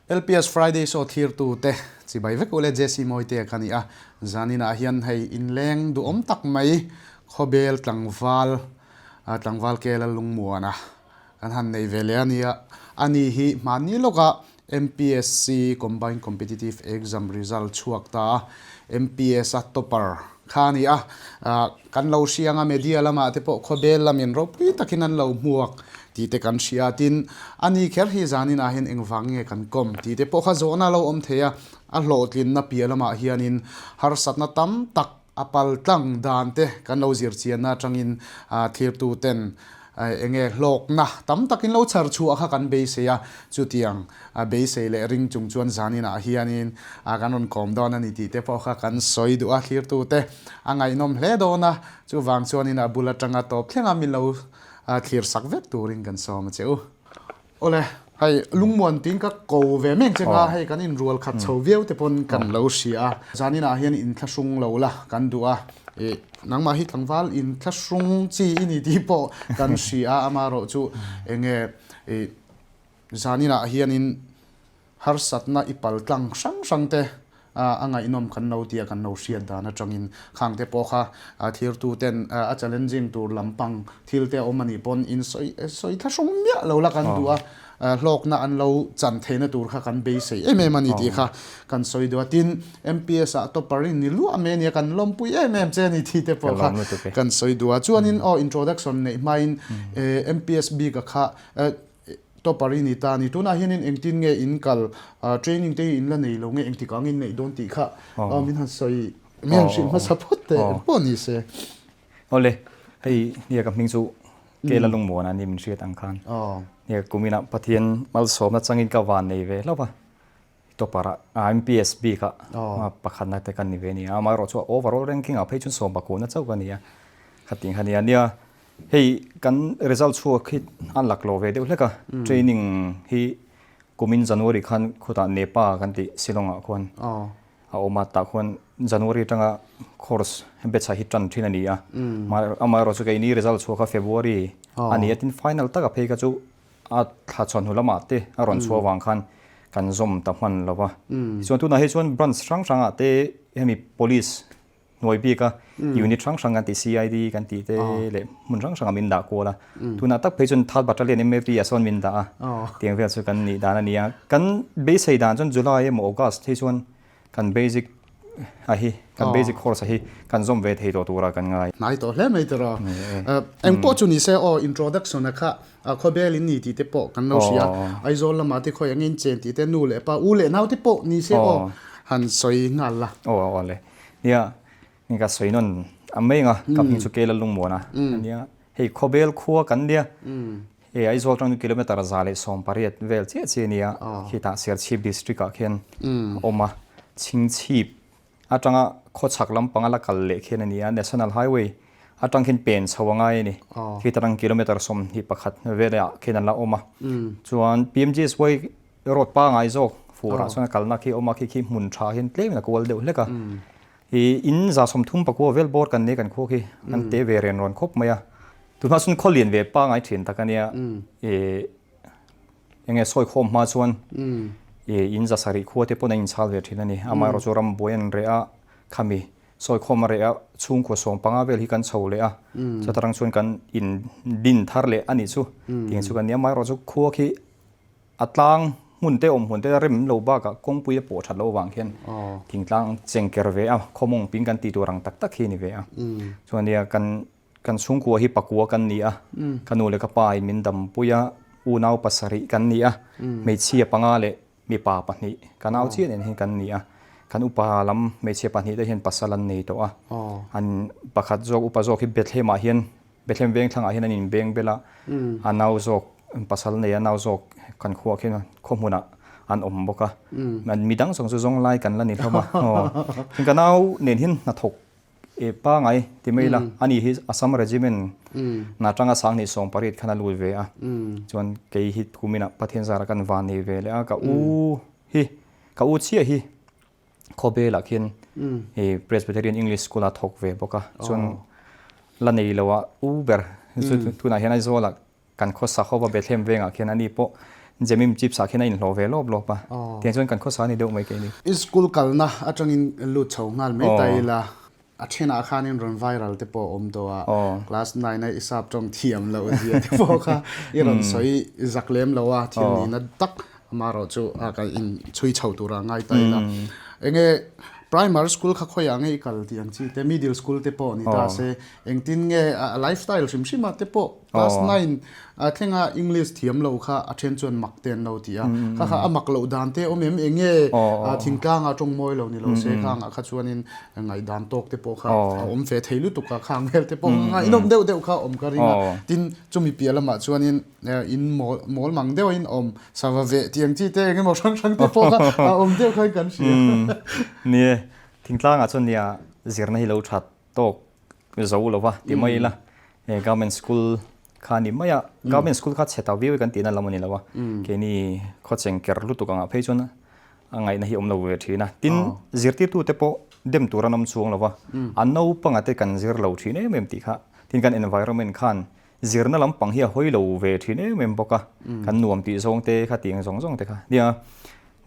LPS Friday Show thirtute chibai vek ule Jesse Mawitea kha ni a, zaninah hian hei inleng duhawm tak mai khawbel tlangval tlangval Kela Lungmuana kan han nei ve leh a nia. Ani hi hmanni lawkah MPSC Combined Competitive Exam result chhuak ta a, MPS a topper kha a ni a. Kan lo hria anga media lamah te pawh khawbel lamin ropui takin an lo hmuak tih te kan hria a. Tin, a ni kher hi zaninah hian engvang nge kan kawm tih te pawh kha zawhna a lo awm thei a. A hlawhtlinna piah lamah hianin harsatna tam tak A pal tlang dan te kan lo zir chianna atangin thirtu ten enge hlawkna tam takin lo chhar chhuah kha kan beisei a, chutiang beisei leh ring chung chuan zaninah hianin kan rawn kawm dawn a ni tih te pawh kha kan sawi duh a, thlirtu te a ngaihnawm hle dawn a, chuvang chuanin a bul atanga tawp thlenga min lo thlir sak vek turin kan sawm a che u. Awle, hei lungmuan tiin ka ko ve mek che nga, hei kan inrual khat chho viau te pawn kan lo hria a. Zaninah hian inthlahrung lo la kan duh a, ih nangmah hi tlangval inthlahrung chi i ni tih pawh kan hria a, amaherawh chu enge ih zaninah hianin Harsatna i pal tlang hrang hrang te a ngaihnawm kan lo tia kan lo hriat dan atangin khang te pawh kha thirtu ten a challenging tur lampang thil te a awm anih pawn in sawi sawi thlahrung miah lo la kan duh a, hlawkna an lo chan theihna tur kha kan beisei em em a ni tih kha kan sawi duh a. Tin, MPS ah topper in ni luah mai ania kan lawmpui em em che a ni tih te pawh kha kan sawi duh a. Chuanin aw introduction neih hmain MPS bik a kha Topper i ni ta a ni. Tunah hianin engtin nge in kal training te hi in la nei lo nge engtik ang in neih dawn tih kha min han sawi min han hrilh hmasa phawt teh eng pawh ni se. Awle, hei nia ka hming chu Kela Lungmuana ni min hriat ang khan. Nia kuminah Pathian malsawmna changin ka van nei ve hlauh a, Topper ah MPS bik ah pakhatna te kan ni ve a ni a, amaherawh chu overall ranking ah phei chuan sawmpakuna chauh ka ni a, khating kha nia. Nia hei kan result chhuak hi a lak lo ve deuh hlek a, training hi kumin January khan khutah Nepa kan tih Shillong ah khuan a awm a, tah khuan January atanga course batch ah hi tan thin a ni a, amaherawh chu keini result chhuak kha February a ni a, tin final taka phei kha chu A thla chhuah hnu lamah te a rawn chhuah avang khan kan zawm ta hman lo va. Tichuan tunah hi chuan branch hrang hrangah te hemi police hnuai bika unit hrang hrang kan tih CID kan tih te leh hmun hrang hrangah min dah kual a. Tunah tak phei chuan third battalion MAP ah sawn min dah a. Tiang vel chu kan nih dan a ni a. Kan beisei dan chuan July emaw August hi chuan Kan basic a hi, kan basic course a hi kan zawm ve thei tawh tura kan ngai. Hnai tawh hle mai tiraw. Eng pawh chu ni se aw introduction a kha khawbel in ni tih te pawh kan lo hria. Aizawl lamah te khawi angin chen tih te nu leh pa u leh nau te pawh ni se aw han sawi nghal la. Aw aw le. Nia ka sawi nawn a mai anga ka hming chu Kela Lungmuana a nia. Hei khawbel khua kan nia. Hei Aizawl atang kilometer 180 vel chiah chiah a nia, khitah Serchhip district ah khian a awm a, Chhingchhip atanga khawchhak lampang a la kal leh khian a ni a, National Highway atang khian pen chho a ngai a ni, khit atang kilometer 21 velah khian an la awm a, chuan PMGSY road pangai zawk furah chuan a kalna khi a awm a, khi khi hmun tha hian tlemin a kual deuh hlek a. I in 35 vel bawr kan nei kan khua khi an te ve ren rawn khawp mai a. Tunah chuan khaw lian ve pangai thin tak a nia. I enge sawi khawm hma chuan i in 700 khua te pawn an inchhal ve thin a ni. Amaherawh chu ram buai an reh a, khami sawi khawm a reh a, chhungkua 15 vel hi kan chho leh a. Chutarang chuan kan in din thar leh a nih chu. Tiang chu kan nia. Amaherawh chu khua khi A tlang hmun te awm hmun te rem lo bakah kawngpui a pawh that loh avang khian thingtlang cheng ker ve a, khawmawng ping kan tih tur ang tak tak hi a ni ve a. Chuan nia kan kan chhungkua hi pakua kan ni a, ka nu leh ka pa in min dampui a, unau pasarih kan ni a, hmeichhia panga leh mipa pahnih ka nau chiah nen hian kan ni a. Kan upa lam hmeichhia pahnih te hian pasal an nei tawh a, an pakhat zawk upa zawk hi Bethlehem ah hian Bethlehem veng thlangah hian an inbeng bel a, a nau zawk pasal nei a nau zawk kan khuah khian khaw hmunah an awm bawk a, mi dang zawng chu zawng lai kan la ni hlawm a, aw ka nau nen hian hnathawk e pangai ti mai ila ani hi Assam Regiment na tanga 2018 khan a lut ve a, chuan kei hi kuminah Pathian zara kan van nei ve leh a, ka u hi ka u chiah hi Khawbelah khian i Presbyterian English School a thawk ve bawk a, chuan la nei lo a u ber chu tunah hian Aizawlah kan khawsa ho va Bethlehem vengah khian ani pawh Jemim chips ah khian a inhlawh ve lawp lawp a, tiang chuan kan khawsa a ni deuh mai keini. I school kalna atangin lut chho nghal mai ta ila, a thenah khanin rawn viral te pawh a awm tawh a, class nine a i sap tawng thiam loh zia te pawh kha i rawn sawi zak lem lo a, thil nihna tak amaherawh chu a kan in chhui chho tura ngai ta ila. Enge primary school kha khawiah nge i kal tih ang chi te, middle school te pawh ni ta se, engtin nge a lifestyle hrim hrim ah te pawh Class 9 a thlenga English thiam lo kha a then chuan mak te an lo ti a, kha kha a mak loh dan te awm em eng nge thingtlanga tawng mawi lo ni lo se khangah kha chuanin ngaihdan tawk te pawh kha a awm ve thei lutuk a, khang vel te pawh ngaihnawm deuh deuh kha awm ka ring a, tin chumi piah lamah chuanin in mawl mawl mang deuhin awm sava veh tih ang chi te eng emaw hrang hrang te pawh kha a awm deuh khan kan hria. Nia, thingtlangah chuan nia zirna hi lo that tawk zo lo va ti mai ila he government school kha ni mai a government school kha chhe ta viau kan tihna lam a ni lo a keini khawcheng ker lutuk angah phei chuan a ngaihna hi awm lo ve thin a tin zirtirtu te pawh dem tur an awm chuang lo va a naupanga te kan zir lo thin em em tih kha tin kan environment khan zirna lampang hi a hawi lo ve thin em em bawk a kan nuam tih zawng te kha tih ang zawng zawng te kha nia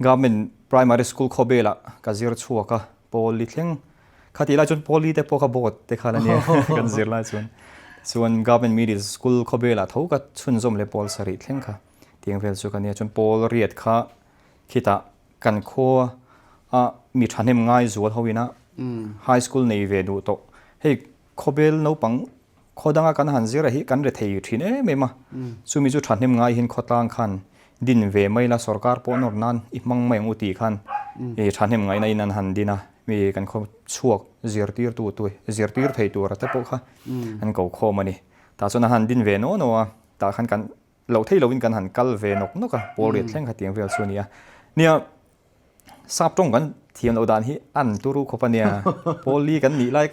government primary school khawvelah ka zir chhuak a pawl li thleng Khatih lai chuan Pawli te pawh kha board te khan a nia kan zir lai chuan. Chuan Government Middle School khawvelah tho ka chhunzawm leh pawl sarih thleng kha tiang vel chu ka nia. Chuan pawl riat kha khitah kan khua a mi thahnem ngai zual ho ina High School nei ve duh tawh. Hei khawvel naupang Khaw danga kan han zir a hi kan rethei thin em em a, chumi chu thahnem ngai hian khawtlang khan din ve mai la, sorkar pawh nawr nan i hmang mai ang u tih khan i thahnem ngaihna in an han din a, mi kan khaw chhuak zirtirtu tu zirtir thei tura te pawh kha an ko khawm a ni. Tah chuan an han din ve naw naw a, tah khan kan loh theih loin kan han kal ve nawk nawk a, pawl riat thleng kha tiang vel chu a ni a. Nia. Sap tawng kan thiam loh dan hi an turu khawp a nia. Pawlli kan nih lai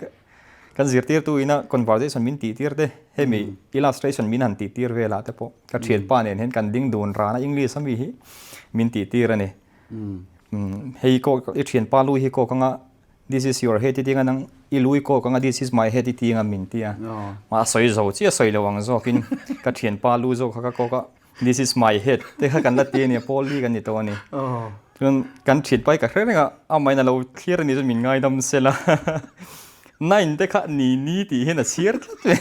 kan zirtirtu ina conversation min tih tir te, hemi illustration min han tih tir velah te pawh ka thianpa nen hian kan ding dun ran a English ami hi min tih tir a ni. Hei kawk i thianpa lu hi kawk anga this is your head i ti anga nang i lu i kawk anga this is my head i ti anga min ti a. A sawi zo chiah sawi lo ang zawkin ka thianpa lu zawk kha ka kawk a. This is my head te kha kan la ti a ni a, Paul hi kan ni tawh a ni. Chuan kan thian pai ka hre reng a, amahin a lo thlir a ni chuan min ngaidam sel a. Nine te kha ni ni tih hian a chhiar tlat mai.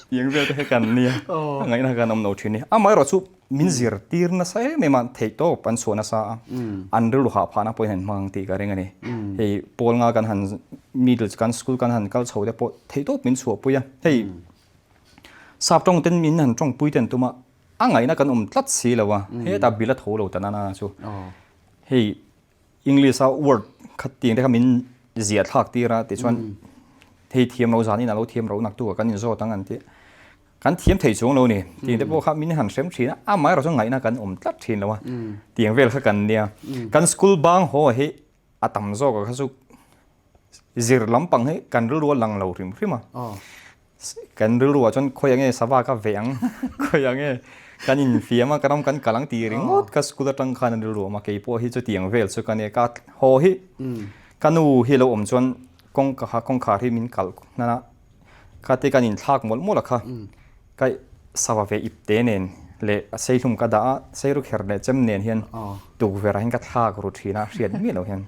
Tiang vel te kha kan nia, a ngaihna kha kan awm lo thin a ni. Amaherawh chu min zirtir nasa em em a, theihtawp an chhuah nasa a, an rilru hah phahna pawhin an hmang tih ka ring a ni. Hei Paul nga kan han middle kan school kan han kal chho te pawh theihtawp min chhuahpui a, hei Sap tawng ten min han tawngpui ten tum a, a ngaihna kan awm tlat si lo a, hetah bill a tho lo ta nana chu. Hei English a word kha tiang te kha min ziah thlak tir a tichuan hei thiam lo zan in a lo thiam ro nak tu ah kan inzawt ang an ti. Kan thiam thei chuang lo ni. Tiang te pawh kha min han hrem thin a, amaherawh chuan ngaihna kan awm tlat thin lo a. Tiang vel kha kan nia. Kan school bang haw hi a tam zawk a kha chu zir lampang hi kan rilru a lang lo hrim hrim a. Kan rilru ah chuan khawiah nge sava ka veh ang, khawiah nge kan infiam a, ka ram kan kal ang tih ringawt kha school atang khan an rilru a awm a, keipawh hi chutiang vel chu ka nia, ka haw hi ka nu hi lo awm chuan kawngka kha kawngkhar hi min kalh hnan a, khate kan inthlak mawlh mawlh a kha ka sava ve ip te nen leh a seihlum ka dah a, seiru kher leh chem nen hian tukverh ah hian ka thlak ru thin a, hriat miah lo hian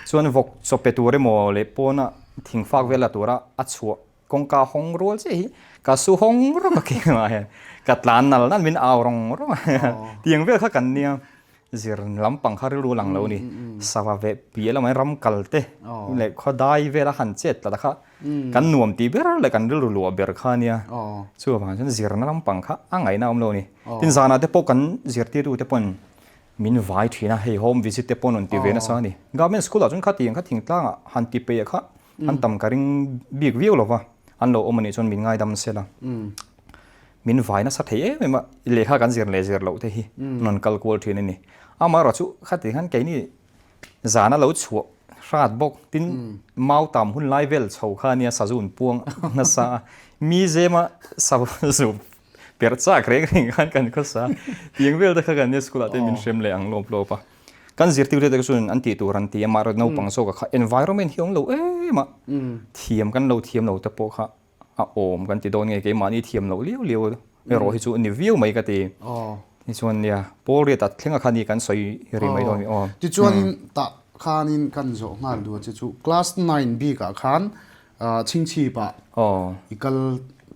chuan vawk chaw pe tur emaw leh pawna thingfak vel la tura a chhuah Kawngka hawng rual chiah hi ka su hawng rawng a keimah hian ka tlan nal nal min au rawng rawng a tiang vel kha kan nia zir lampang kha rilru lang lo ni sava ve piah lamah hian ram kal te leh khaw dai vel a han chet tlat a kha kan nuam tih ber leh kan rilru luah ber kha nia chuvang chuan zirna lampang kha a ngaihna awm lo ni tin zanah te pawh kan zirtirtu te pawn min vai thin a hei home visit te pawh an rawn ti ve nasa a ni government school ah chuan khatiang kha thingtlangah han ti peih kha An tam ka ring bik viau lo va, an lo awm a nih chuan min ngaidam sel a. Min vai nasa thei em em a, lehkha kan zir leh zir loh te hi an rawn kal kual thin a ni. Amaherawh chu khati khan keini zana lo chhuah hrat bawk, tin mau tam hun lai vel chho kha ania sazu an puang nasa a, mi zema sazu perh chak reng reng khan kan khawsa a, tiang vel te kha kan nia school ah te min hrem leh ang lawp lawp a. Kan zirtirtu te chuan an tih tur an ti a, mahrawh naupang zawk ah kha environment hi a awm lo em a, thiam kan lo thiam lo te pawh kha a awm kan ti dawn nge keimahni thiam loh liau liau erawh hi chu a ni viau mai ka ti. Tichuan nia, Paul riat a thleng a kha ni kan sawi ri mai dawn a ni aw. Tichuanin tah khanin kan zawh nghal duh a che chu class nine bikah khan chhingchhipah i kal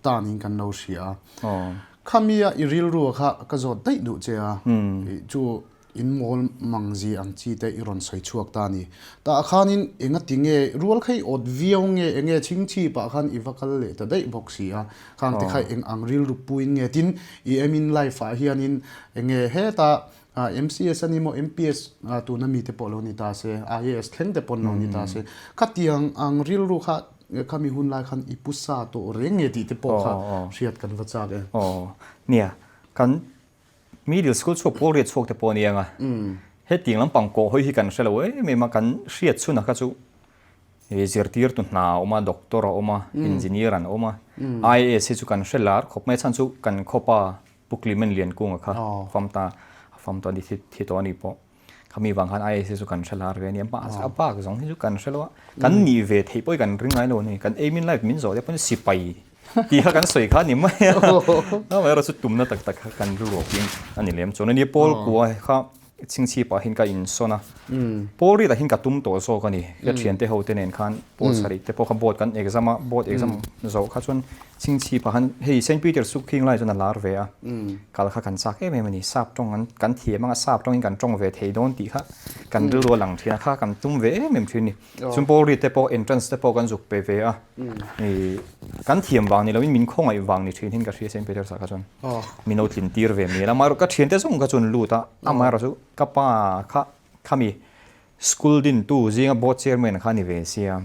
tanin kan lo hria a. Khamia i rilrua kha ka zawt daih duh che a, chu In mawl mang zi ang chi te i rawn sawi chhuak ta a ni. Tah khanin enga ti nge rual kha i awt viau nge enge chhingchhip ah khan i va kal leh ta daih bawk si a. Khang te kha eng ang rilru puin nge tin i aim in life ah hianin enge heta MCS a ni maw MPS tuna mi te pawh lo ni ta se IAS thleng te pawn lo ni ta se khatiang ang rilru kha khami hun lai khan i pu sa tawh reng nge tih te pawh kha hriat kan va chak e. Aw nia kan Middle school chhuak pawl riat chhuak te pawh a ni ang a, hetiang lampang kawh hawi hi kan hre lo em em a, kan hriat chhunah kha chu zirtirtu hna a awm a, doctor a awm a, engineer an awm a, IAS hi chu kan hre lar khawp mai a, chhan chu kan khawpa Pu Clement Liankunga kha fam ta, a fam tawh a ni, thi tawh a ni pawh. Khami vang khan IAS hi chu kan hre lar ve a ni a, mahse a bak zawng hi chu kan hre lo a, kan nih ve theih pawh hi kan ring ngai lo a ni, kan aim in life min zawh te pawhin sipai tih kha kan sawi kha a ni mai a, amaherawh chu tumna tak tak kha kan rilru piang a ni lem chuan a ni, Paul kua kha chhingchhip ah hian ka insawn a, Paul riat ah hian ka tum tawh zawk a ni, ka thiante ho te nen khan Paul sarih te pawh kha board kan exam a, board exam zawh kha chuan Chhingchhip ah khan hei Saint Peter chu khing lai chuan a lar ve a, kal kha kan chak em em a ni, sap tawng an kan thiam anga sap tawngin kan tawng ve thei dawn tih kha kan rilru a lang thin a, kha kan tum ve em em thin a ni. Chuan Paul Reed te pawh entrance te pawh kan zuk pe ve a, ih kan thiam vang ni loin min khawngaih vang ni thin hian ka hria Saint Peters ah kha chuan min lo tlin tir ve mial a, amaherawh ka thiante zawng kha chuan lut a, amaherawh chu ka pa kha khami School dintu zinga board chairman kha a ni ve sia.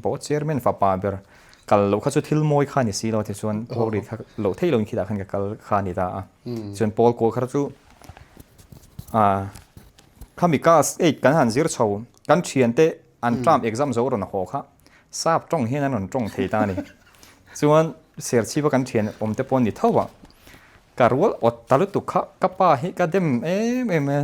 Board chairman fapa ber kal loh kha chu thil mawi kha a ni si lo tichuan Paul rit kha loh theih loin khitah khan ka kal kha a ni ta a. Chuan Paul kual kha chu khami class eight kan han zir chho kan thiante an term exam zo rawn haw kha sap tawng hian an rawn tawng thei ta a ni. Chuan Serchhipa kan thian awm te pawh a ni tho a, ka rual awt ta lutuk kha ka pa hi ka dem em em a.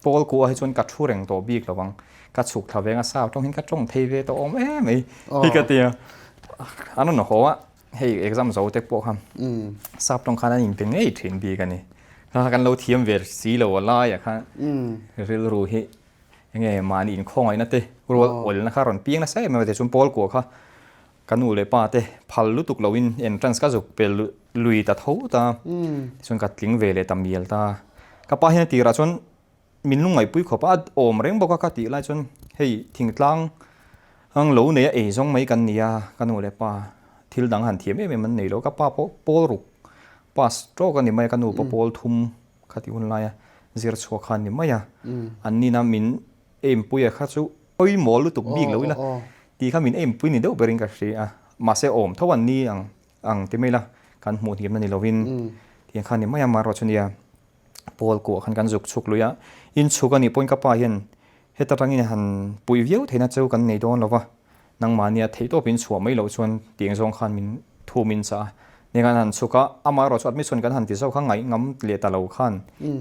Paul kuah hi chuan ka thu reng tawh bik lo ang, ka chhuk thla veng a sau tawng hian ka tawng thei ve tawh awm em mai hi ka ti a, an rawn haw a, hei exam zo te pawh kha sap tawng khan an inpe ngei thin bik a ni, kha kan lo thiam ve si lo a laiah khan rilru hi enge mahni inkhawngaihna te rual awlna kha rawn piang nasa em em a tichuan Paul kuah kha Ka nu leh pa te phal lutuk loin entrance ka zuk pel lui ta tho ta, tichuan ka tling ve leh ta mial ta. Ka pa hian a tirah chuan min lungngaihpui khawp a, a awm reng bawk a ka tih lai chuan hei thingtlang ang lo nei a ei zawng mai kan ni a, ka nu leh pa thil dang han thiam em em an nei lo, ka pa pawh pawl ruk pass tawk a ni mai a, ka nu pawh pawl thum kha tih hun laia zir chhuak kha a ni mai a, an nina min empuia kha chu Pawimawh lutuk bik lo ila tih kha min empui ni deuh berin ka hria a, mahse awm tho an ni ang ang ti mai ila kan hmuh hniamna ni lovin tiang kha ni mai a, amaherawh chu nia Paul kuah khan kan zuk chhuk lui a, in chhuk a nih pawhin ka pa hian heta tangin han puih viau theihna cheu kan nei dawn lo va, nangmahnia theihtawp in chhuah mai loh chuan tiang zawng khan min thu min chah a, ni khan han chhuk a, amaherawh chu admission kan han ti zauh kha ngaih ngam leh ta lo khan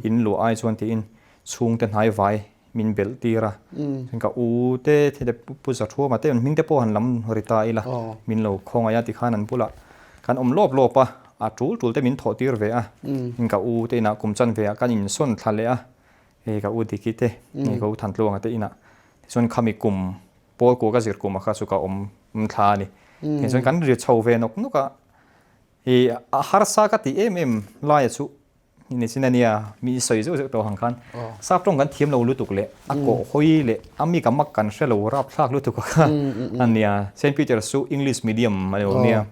in luah ai chuan tiin chhungte hnai vai min belh tir a, chuan ka u te the te pu Zathuama te an hming te pawh han lam ri ta ila min lo khawngaih a tikhan an bulah kan awm lawp lawp a, a tul tul te min thawh tir ve a, in ka u te inah kum chan ve ah kan insawn thla leh a, hei ka u Diki te hei ka u Thantluanga te inah tichuan khami kum pawl kua ka zir kum ah kha chu ka awm thla a ni, tichuan kan ri chho ve nawk nawk a, i a harsa ka tih em em laia chu Ni chin a nia, mi i sawi zeuh zeuh tawh ang khan sap tawng kan thiam lo lutuk leh a kawh hawi leh a mi ka mak kan hre lo rap thlak lutuk a kha a nia. Saint Peter's chu English medium a ni lo nia,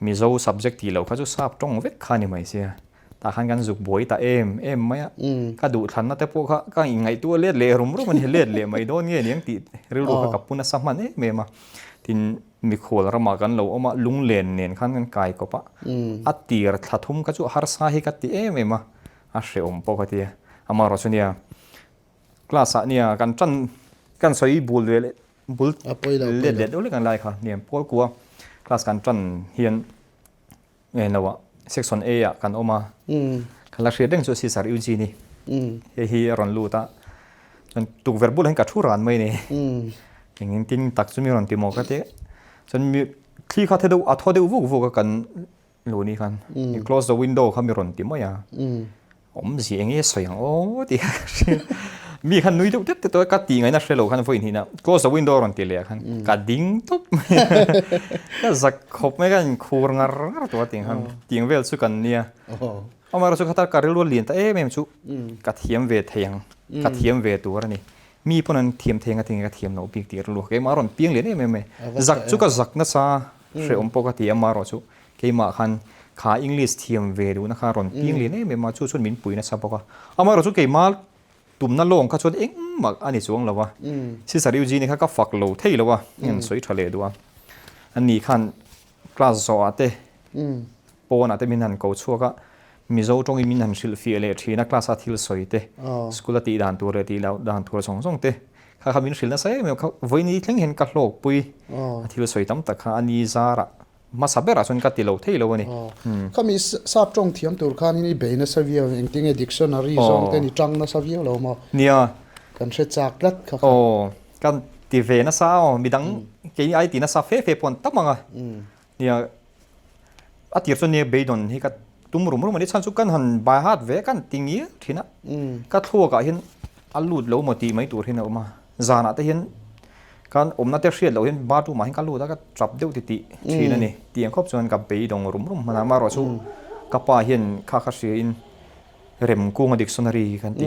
Mizo subject tih loh kha chu sap tawng vek kha a ni mai sia. Tah khan kan zuk buai ta em em mai a, ka duhthlanna te pawh kha ka inngaihtuah let leh rum rum a ni, let leh mai dawn nge niang tih rilru kha ka pu nasa hman em em a. Tin, Mikhual ramah kan lo awm a, lunglen nen khan kan kai kawp a, a tir thla thum kha chu harsa hi ka ti em em a, a hrehawm pawh ka ti a, amaherawh chu nia class ah nia kan tan kan sawi bul ve leh bul let leh deuh lek ang lai kha nia pawl kua class kan tan hian Nge lo ah section A ah kan awm a, ka la hriat reng chu Sisar Eugene i hei hi a rawn lut a, chuan tukverh bulah hian ka thu ran mai a ni, eng engtin tak chu mi rawn ti maw ka ti, chuan mi thli kha the deuh a thaw deuh vuk vuk a kan. Luni khan i close the window kha mi rawn ti mai a, awmzia eng nge sawi ang aw tih kha ka hria. Mi khan nui deuh tep tep tawh a, ka tih ngaihna hre lo khan vawi hnihna close the window a rawn ti leh ah khan ka ding tawp mai a, ka zak khawp mai ka inkhur ngar ngar tawh a tih khan tiang vel chu kan nia. Amaherawhchu kha ta ka rilru a lian ta em em chu ka thiam ve thei ang, ka thiam ve tur a ni. Mi pawn an thiam thei ang a ti nge ka thiam loh bik tih rilru keimah a rawn piang lian em em mai. Zak chu ka zak nasa hrehawm pawh ka ti a, amaherawh chu keimah khan kha English thiam ve duhna kha rawn piang lian em em a, chu chuan min pui nasa bawk a. Amaherawh chu keimah tumna lawng kha chuan engmah a ni chuang lo a, Sister Eugenie kha ka fak lo thei lo a, an sawi tha leh duh a. Ani khan class zawhah te pawnah te min han ko chhuak a, Mizo tawngin min han hrilhfiah leh thin a, class a thil sawi te, school a tih dan tur leh tih loh dan tur zawng zawng te kha kha min hrilh nasa em em a, vawiin thleng hian ka hlawkpui a thil sawi tam tak kha a ni zarah hmasa berah chuan ka ti lo thei lo a ni. Khami sap tawng thiam tur khanin i bei nasa viau engtinge dictionary zawng te ni tang nasa viau lo maw? Nia. Kan hre chak tlat kha kha. Aw, kan ti ve nasa aw, midang kei ai ti nasa fe fe pawh an tam ang a. Nia, a tir chuan nia beidawn hi ka tum rum rum a ni. Chhan chu kan han by heart ve kan ti ngial thin a. Ka thluakah hian a lut lo maw tih mai tur hian a awm a. Zanah te hian kan awmna te hriat loh hian bathroom ah hian ka lut a, ka tap deuh ti tih thin a ni. Tiang khawp chuan ka beidawng rum rum hman a. Amaherawh chu ka pa hian kha kha hriain Remkunga dictionary kan ti.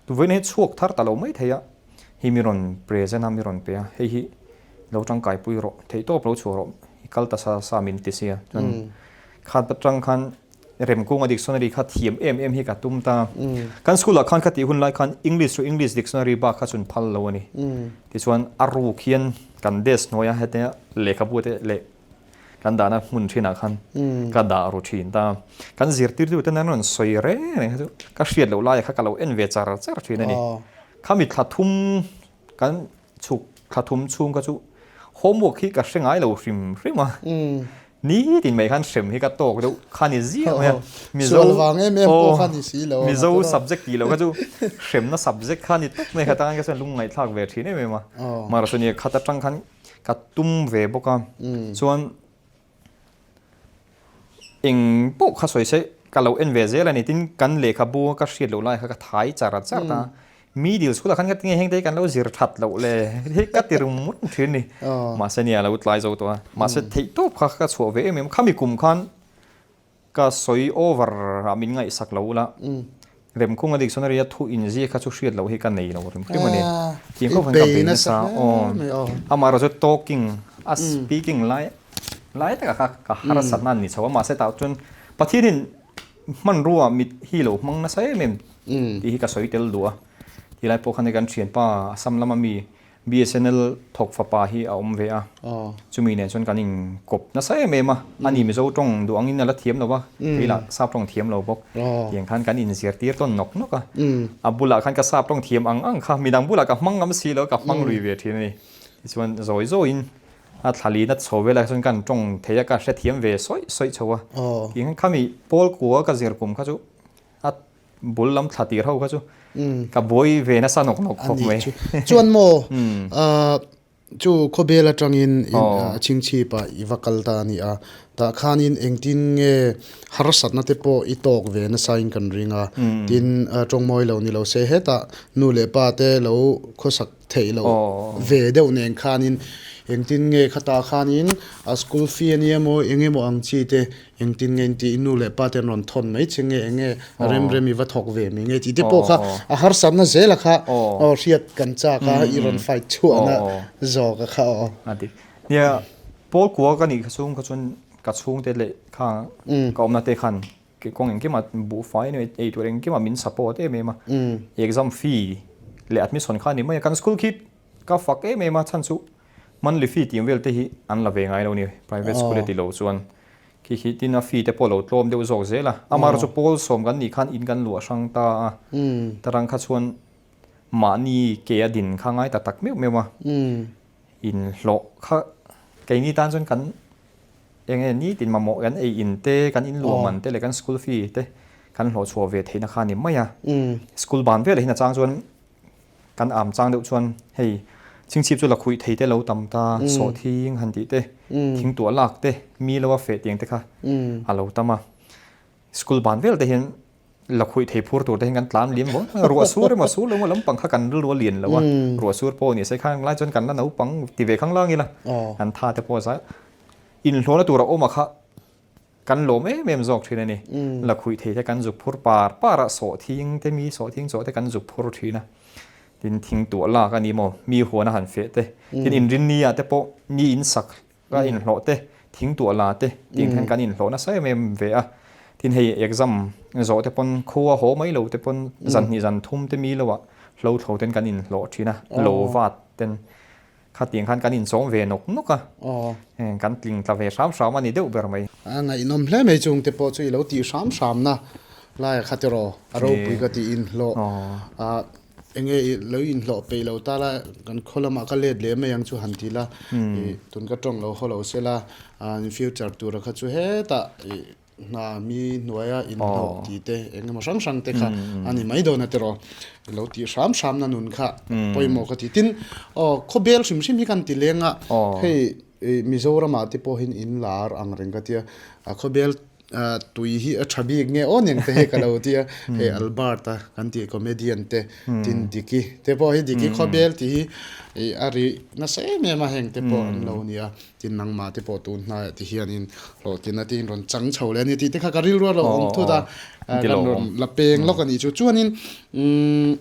Vawiin hi chhuak thar ta lo mai thei a, hei mi rawn present a, mi rawn pe a, hei hi lo tangkai pui rawh, theih tawp lo chhuah rawh, i kal ta sa sa min ti sia. Chuan khat atang khan Remkunga dictionary kha thiam em em hi ka tum ta. Kan school ah khan ka tih hun lai khan English chu English dictionary bak kha chun phal lo a ni. Tichuan a ruk hian kan desk hnuaia hetia lehkhabu te leh Kan dahna hmun thinah khan ka dah ru thin ta. Kan zirtirtu ten an rawn sawi reng reng kha chu ka hriat loh laiah kha ka lo en ve char char thin a ni. Khami thla thum kan chhuk thla thum chhung kha chu homework hi ka hre ngai lo hrim hrim a. Nitin mai khan hrem hi ka tawk deuh kha ni ziah mai a. Mizo vang em em pawh kha ni si lo. Mizo subject tih loh kha chu hremna subject kha ni tawp mai kha tang kha chuan lungngaihthlak ve thin em em a. Mahse nia khat atang khan Ka tum ve bawk a, chuan eng pawh kha sawi se ka lo en ve zel a ni. Tin, kan lehkhabu ka hriat loh lai kha ka thai char char ta. Middle school ah khan ka ti nge heng te hi kan lo zir that loh le hei ka ti rum rum thin ni. Mahse nia lo tlai zo tawh a, mahse theihtawp kha ka chhuah ve em em. Khami kum khan Ka sawi over ah min ngaihsak lo ula, Remkhunga dictionary a thu inziak kha chu hriat loh hi ka nei lo rim hrim a ni. Tih khawp hian ka bei nasa aw. Amaherawh chu talking a speaking lai lai takah kha ka harsatna an ni chho a, mahse tah chuan Pathianin hmanrua mit hi lo hmang nasa em em tih hi ka sawi tel duh a. Tilai pawh khan hei kan thianpa Assam lama mi BSNL thawk fapa hi a awm ve a, chumi nen chuan kan inkawp nasa em em a, ani Mizo tawng duh angin a la thiam lo va, kei lah sap tawng thiam lo bawk, tiang khan kan inzirtir tawn nawk nawk a, a bulah khan ka sap tawng thiam ang ang kha midang bulah ka hmang ngam si lo, ka hmang lui ve thin a ni. Tichuan zawi zawiin a thla lin a chho velah chuan kan tawng thei a, ka hrethiam ve sawi sawi chho a, tiang khan khami pawl kua ka zir kum kha chu a Bul lam thla tir ho kha chu ka buai ve nasa nawk nawk khawp mai. Chuan maw chu khawbel atangin chhingchhip ah i va kal ta a ni a, tah khanin engtin nge harsatna te pawh i tawk ve nasa in kan ring a, tin tawngmawi lo ni lo se hetah nu leh pa te lo khawsak theih loh ve deuh nen khanin engtin nge khatah khanin a school fee a nia maw eng emaw ang chi te Engtin nge intih i nu leh pa te an rawn thawn mai che nge enge rem rem i va thawk ve mai nge tih te pawh kha a harsatna zela kha aw hriat kan chak a i rawn fight chhuahna zawk a kha aw. A ti. Nia Paul kua ka nih chhung kha chuan ka chhungte leh kha ka awmna te khan kawng engkimah buhfai ei tur engkimah min support em em a. Exam fee leh admission kha a ni mai a. Kan school khi ka fak em em a chhan chu Monthly fee tih vel te hi an la ve ngai lo ni, private school e ti lo chuan khi khi tin a fee te pawh lo tlawm deuh zawk zel a, amaherawhchu chu pawl sawm kan nih khan in kan luah hrang ta a, tarang kha chuan mahni ke a din kha ngai ta tak meuh meuh a, in hlawh kha keini tan chuan kan eng nge nitin mamawh kan ei in te, kan in luah man te leh kan school fee te kan hlawh chhuah ve theihna kha a ni mai a, school ban velah hian a chang chuan Kan am chang deuh chuan hei Chingchhip chu lakhuih thei te lo tam ta, sawhthing han tih te, thingtuah lak te, mi lo a feh tiang te kha a lo tam a. School ban vel te hian lakhuih thei phur tur te hian kan tlan liam vawng a, ruah sur emaw sur lo emaw lampang kha kan rilru a lian lo a, ruah sur pawh ni se khang lai chuan kan la naupang ti ve khang lang ila, kan tha te pawh a zai inhlawhna tur a awm a kha Kan lawm em em zawk thin a ni. Lakhuih thei te kan zuk phur par par a, sawhthing te mi sawhthing chawh te kan zuk phur thin a. Tin thing tuah lak a ni maw, mi huan a han feh te, tin inrinni ah te pawh mi in sak a inhlawh te, thing tuah la te tiang hian kan inhlawh nasa em em ve a. Tin hei exam zawh te pawn khua haw mai lo te pawn zan hnih zan thum te mi lo ah hlo thlo ten kan inhlawh thin a, lo vat ten. Khatiang khan kan inchawm ve nawk nawk a, kan tling tla ve hram hram a ni deuh ber mai. A ngaihnawm hle mai chung te pawh chu i lo tih hram hram na laia kha tiraw a ropui ka tih inhlawh a enge i lo inhlawh peih lo ta la kan khaw lamah ka let leh mai ang chu han ti la i tun ka tawng lo haw lo se la in future tura kha chu hetah i Hna mi hnuaia inhlawh tih te eng emaw hrang hrang te kha a ni mai dawn a tiraw. Lo tih hram hramna nun kha pawimawh ka ti. Tin, aw khawbel hrim hrim hi kan ti leng a, hei Mizoramah te pawhin in lar ang reng ka tia, khawbel tui hi a tha bik nge aw niang te hi ka lo tia, hei Albert-a kan tih comedian te, tin Diki te pawh hi Diki khawbel tih hi a ri nasa em em a heng te pawh an lo ni a. Tin nangmah te pawh tun hnaiah ti hianin hlawhtlin a tiin rawn chang chho leh a ni tih te kha ka rilru a lo awm thut a, kan rawn la peng lawk a nih chu. Chuanin umm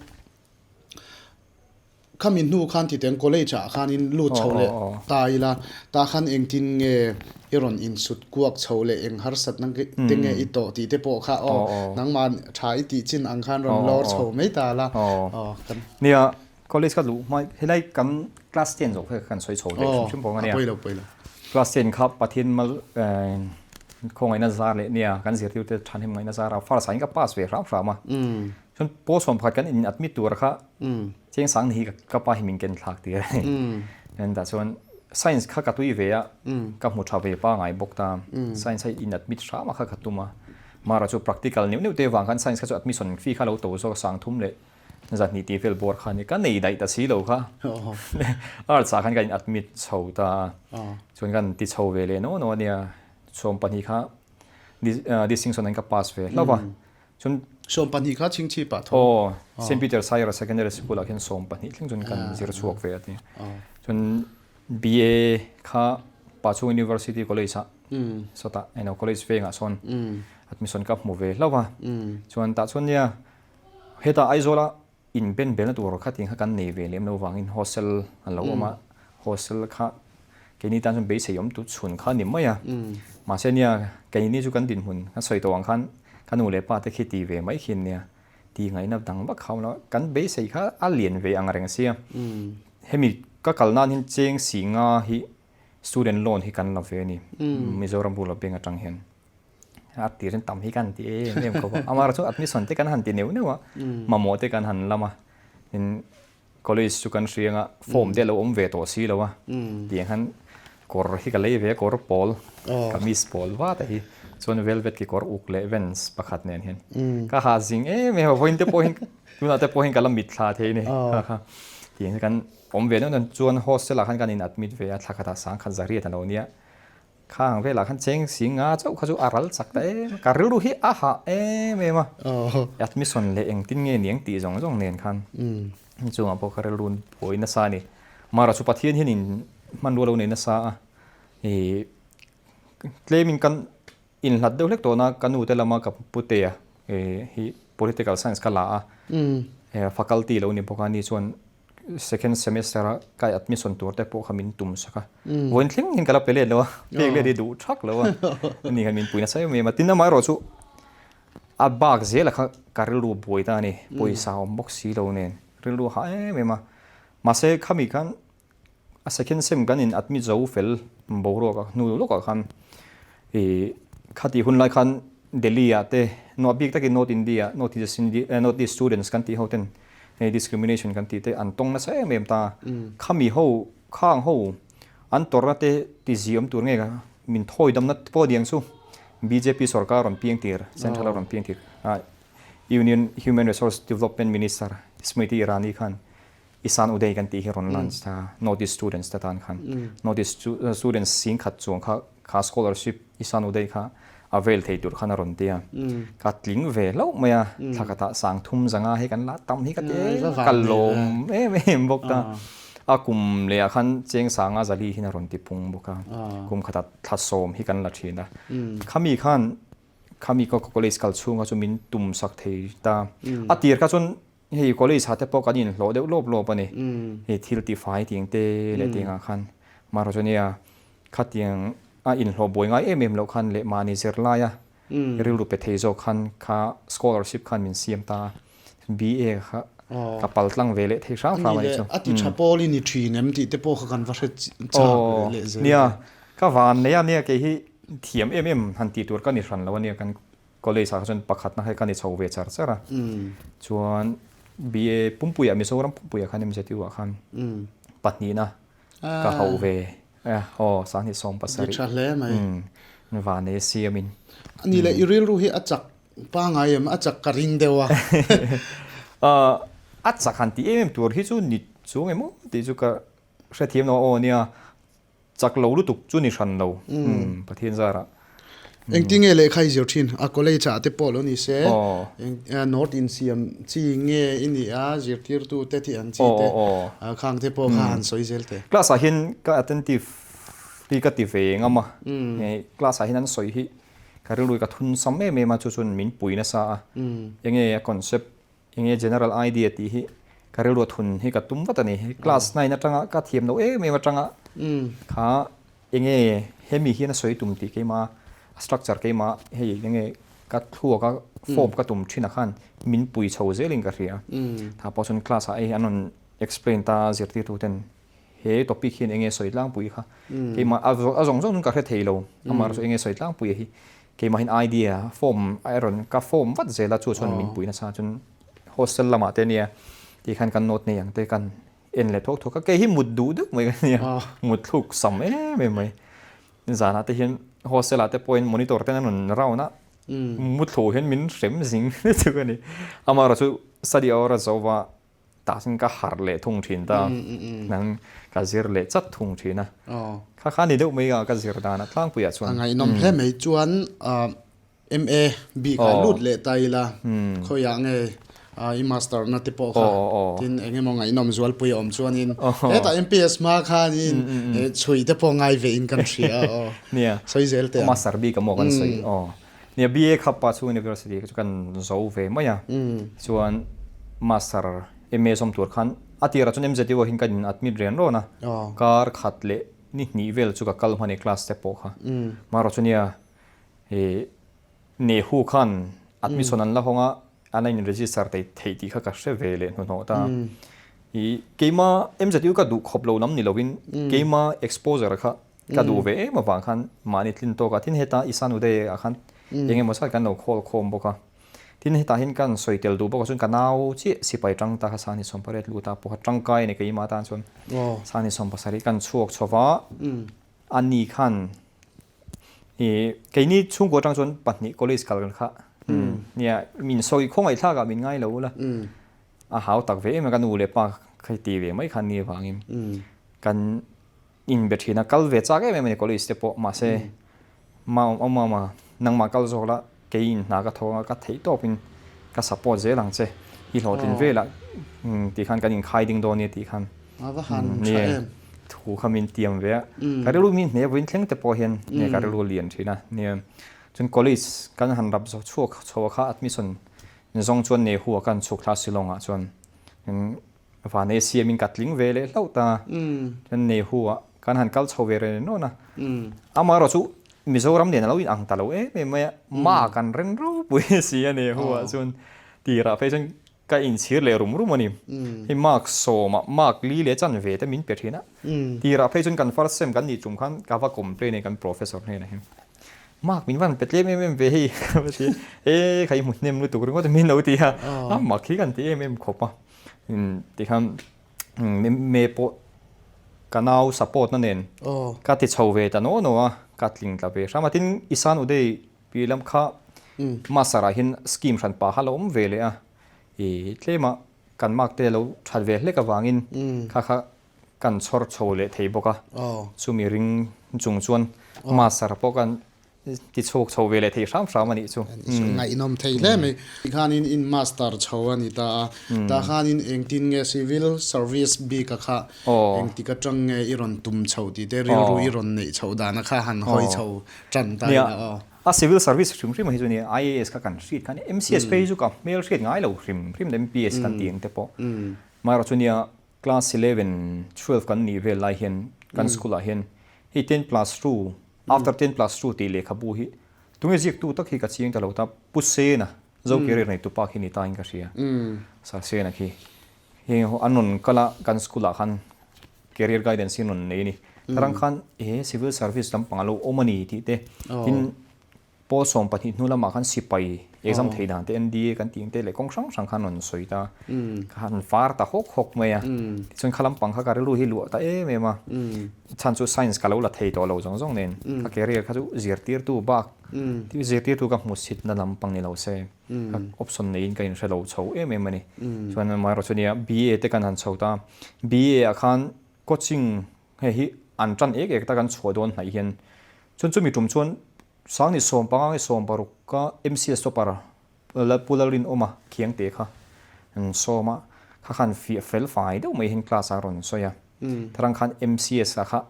khami hnu khan ti teng college ah khanin lut chho leh ta ila, tah khan engtin nge i rawn insut kuak chho leh eng harsatna te nge i tawh tih te pawh kha aw nangmah tha i tih chin ang khan rawn lawr chho mai ta la aw kan. Nia College ka luh hma helai kan class ten zawk kha kan sawi chho leh hrim hrim bawk a nia. Pawi lo pawi lo. Class ten kha Pathian mal khawngaihna zar leh nia kan zirtirte thahnem ngaihna zar a first ah in ka pass ve hram hram a. Chuan pawl sawm pakhat kan in admit tur kha cheng sang ni hi ka pa hi min ken thlak tir a ni. Tah chuan science kha ka tui ve a ka hmu tha ve pangai bawk ta science a in admit hram a kha ka tum a. Mara chu practical neuh neuh te vang khan science kha chu admission fee kha lo to zawk a sang thum leh Zahnih tih vel bawr kha ni ka nei daih ta si lo kha. Arts ah khan ka in admit chho ta a. Chuan kan ti chho ve leh naw naw a nia. 12 kha distinction an ka pass ve hlauh a. Chuan 12 kha chhingchhip ah tho. Aw, Saint Peter Saira Secondary School ah khian 12 thleng chuan kan zir chhuak ve a ti. Chuan BA kha Pachung University College ah sawtah eng college vengah sawn admission ka hmu ve hlauh a. Chuan tah chuan nia Hetah Aizawla in ben belna tur kha ting kha kan nei ve lem lo vangin hostel an lo awm a, hostel kha keini tan chuan beisei awm tu chhun kha a ni mai a. Mahse nia keini chu kan dinhmun kan sawi tawh ang khan ka nu leh pa te khi ti ve mai khi an nia, ti ngaihna dang vak kha a awm lo a, kan beisei kha a lian ve ang reng sia. Hemi ka kal nan hian cheng si nga hi student loan hi kan la ve a ni, Mizoram Rural Bank atang hian. A tir in tam hi kan ti em em khawp a. Amah chu admission te kan han ti neuh neuh a, mamawh te kan han lam a. Tin college chu kan hriang a, form te a lo awm ve tawh si lo a. Tiang khan kawr hi ka lei ve a, kawr pawl, kamis pawl vat a hi. Chuan velvet kekawr uk leh vans pakhat nen hian ka ha zing em em a, vawiin te pawh hian tunah te pawh hian ka la mitthla thei a ni. Kha kha tiang hi kan awm ve neuh neuh chuan hostel ah khan kan in admit ve a, thla khatah sangkhat zariat a lo nia. Khang velah khan cheng si nga chauh kha chu a ral chak ta em a, ka rilru hi a hah em em a, admission leh engtin nge niang tih zawng zawng nen khan chungah pawh ka rilru buai nasa a ni. Mara chu Pathian hian in hmanrua lo nei nasa a, ih tlemin kan inhlat deuh hlek tawhna ka nu te lama ka putea hi political science ka la a, faculty lo ni bawk a ni chuan Second semester a kai admission tur te pawh kha min tum sak a. Vawiin thleng hian ka la pe let lo a, pek let hi duh thak lo a. Ani khan min pui nasa em em a. Tin amaherawh chu a bak zela kha ka rilru buai ta a ni. Pawisa awm bawk si lo nen rilru a hah em em a. Mahse khami khan A second sem kan in admit zo fel boruak a hnu lawkah khan ih khati hun lai khan Delhi ah te nuah bik takin North India North East India North East students kan tih ho ten hei discrimination kan tih te an tawng nasa em em ta khami ho khang ho an tawrhna te ti ziam tur nge min thawi damna pawh aniang chu bjp sorkar rawn piang tir central a rawn piang tir Union Human Resource Development Minister Smriti Irani khan. Isan Uday kan tih hi rawn launch ta North East students te tan khan. North East students singkhat chuang kha kha scholarship Isan Uday kha a vel thei tur khan a rawn ti a. Ka tling ve hlauh mai a, thla khatah sang thum zanga hi kan la tam hi ka ti em a, ka lawm em em bawk ta. A kum lehah khan cheng sanga zali hian a rawn ti pung bawk a, kum khatah thla sawm hi kan la thin a. Khami khan khami ka college kal chhunga chu min tum sak thei ta. A tir kha chuan Hei college ah te pawh kan inhlawh deuh lawp lawp a ni. Hei thil tifai tiang te leh tiang ah khan Marawh chu nia khatiang a inhlawh buai ngai em em loh khan leh mahni zirlai a rilru pe thei zawk khan kha scholarship khan min siam ta a. BA kha ka pal tlang ve leh thei hrang hrang a ni chu. A ti tha pawl i ni thin em tih te pawh kha kan va hre chak leh zel. Nia ka van nei a nia kei hi thiam em em han tih tur ka ni hran lo a nia kan College ah kha chuan pakhatna kha ka ni chho ve char char a. Chuan BA Pumpuiah Mizoram Pumpuiah khan MZU ah khan pahnihna ka hauh ve a, aw 2017. Ni tha hle mai. Vanei siamin. Ani leh i rilru hi a chak pangai em? A chak ka ring deuh a. A chak han tih em em tur hi chu ni chuang emaw tih chu ka hrethiam lo a, aw nia. Chak lo lutuk chu ni hran lo Pathian zarah. Engtin nge lehkha i zir thin? A college ah te pawh lo ni se, North insiam chi nge i nih a, zirtirtu te tih ang chi te, khang te pawh kha han sawi zel teh. Class ah hian ka attentive hi ka ti ve ngam a, class ah hian an sawi hi ka rilru hi ka thun sam em em a, chu chuan min pui nasa a, enge a concept Enge general idea tih hi ka rilru a thun hi ka tum vat a ni. Class nine atanga ka thiam loh em em atanga kha enge hemi hian a sawi tum tih keimah a structure keimah hei enge ka thluak a form ka tum thin ah khan min pui chho zelin ka hria. Tah pawh chuan class ah hei an rawn explain ta zirtirtu ten He topic hian enge sawi tlangpui kha keimah a zawng zawng chu ka hre thei lo amaherawhchu enge sawi tlangpui hi keimahin idea form a rawn ka form vat zel a chu chuan min pui nasa chuan hostel lamah te ania tih khan kan note nei ang te kan en leh thawk thawk a kei hi mut duh deuh mai ka nia mut thluk sam em em mai zanah te hian hostel ah te pawhin monitor ten an rawn round a mutthlu hian min hrem zing lutuk a ni amaherawhchu study hour a zo va Tah chuan ka harh leh thung thin ta, nang ka zir leh chat thung thin a. Kha kha ni deuh mai a ka zir dan a tlangpuiah chuan. A ngaihnawm hle mai chuan MA bik ah lut leh ta ila khawiah nge i master na te pawh kha tin eng emaw ngaihnawm zualpui a awm chuanin hetah MPS hma khanin chhui te pawh ngai ve in kan hria a aw. Nia sawi zel teh ang. Master bik a maw kan sawi aw. Nia BA kha pa chu university chu kan zo ve mai a, chuan master MA zawm tur khan a tirah chuan MZU ah hian kan in admit rian rawn a, kar khat leh ni hnih vel chu ka kal hman e class te pawh kha. Marawh chu nia ih Nehu khan admission an la hawng a, an la in register thei theih tih kha ka hre ve leh hnuhnawh ta. Ih keima MZU ka duh khawp lo lam ni lovin keima exposure kha Ka duh ve em avang khan mahni tlin tawk a, tin heta Isan Uday ah khan eng emaw zat kan lo khawl khawm bawk a. Tin hetah hian kan sawi tel duh bawk a chuan ka nau chiah sipai tang ta kha Sani Sawmpariat lut a pawh kha tangkai a ni keimah atan chuan Sani Sawmpasarih kan chhuak chho va, a ni khan ih keini chhungkua atang chuan pahnih college kal kha nia min sawi khawngaih thlak ah min ngai lo ula a hau tak ve em a ka nu leh pa kha ti ve mai khan ni avangin kan In be thin a, kal ve chak em em a ni college te pawh mahse ma awm awm a, nangmah kal zawk la kei in hna ka thawk anga ka theih tawp in ka support zel ang che i hlawhtlin velah tih khan kan inkhai ding dawn nia tih khan nia thu kha min tiam ve a, ka rilru min hne vawiin thleng te pawh hian nia ka rilru lian thin a nia chuan college kan han rap zawh chhuak chho a kha admission zawng chuan Nehu ah khan chhuk thla Shillong ah chuan Van ei siamin ka tling ve leh hlauh ta. Chuan Nehu ah kan han kal chho ve reng rawn a. Amaherawh chu Mizoram nen a lo inang ta lo em em mai a. Ma kan ren ropui si a Nehu ah chuan tirah phei chuan ka inchhir leh rum rum a ni. Hei mark sawmah mark li leh chan ve te min pe thin a. Tirah phei chuan kan first sem kan nih tum khan ka va complain a kan professor hnenah hian mark min van pe tlem em em ve hei ka va ti a. E kha i hmu hnem lutuk ringawt a min lo ti a. A mak hi kan ti em em khawp a. Tikhan me pawh ka nau support na nen ka ti chho ve ta naw naw a, ka tling tla ve hram a. Tin, Isan Uday pi lam kha master ah hian scheme hran pah kha a lo awm ve leh a, ih tlema kan mark te lo that ve hlek avangin kha kha kan chhawr chho leh thei bawk a, chumi ring chung chuan master pawh kan ti chhuak chho ve leh thei hram hram a nih chu. Ngaihnawm thei hle mai. Tikhanin in master chho a ni ta a, tah khanin engtin nge civil service bik a kha engtik atang nge i rawn tum chho tih te rilru i rawn neih chhoh dan a kha han hawi chho tan ta ila aw. A civil service hrim hrim hi chu nia IAS kha kan hriat kha a ni, MCS phei hi chu ka hmel hriat ngai lo hrim hrim MPS kan tih ang te pawh. Amaherawhchu nia Class 11, 12 kan nih vel lai hian kan school ah hian hei ten plus two, after ten plus two tih lehkhabu hi tunge ziaktu tak hi ka chiang ta lo ta, Pu Sena, Zo career neitu pa khi ni ta in ka hria, Sir Sena khi heng ho an rawn kal a kan school ah khan career guidance hi an rawn nei a ni. Tarang khan he civil service lampang a lo awm a ni tih te tin Pawl 12 hnu lamah khan sipai exam theih dan te NDA kan tih ang te leh kawng hrang hrang khan rawn sawi ta. Ka han var ta hawk hawk mai a. Tichuan kha lampang kha ka rilru hi luah ta em em a. Chhan chu science ka lo la thei tawh lo zawng zawng nen ka career kha chu zirtirtu bak zirtirtu ka hmuhsitna lampang ni lo se ka option neiin ka inhre lo chho em em a ni. Chuan amaherawhchu chu nia BA te kan han chho ta. BA ah khan coaching Hei hi an tan ek ek tak an chhuah dawn hnaih hian chuan chumi tum chuan Sangni 15 nge 16 ka MCS topper Pu Lalrinawma Khiangte kha an sawm a, kha khan fiah fel fai deuh mai hian class a rawn sawi a. Tharang khan MCS ah kha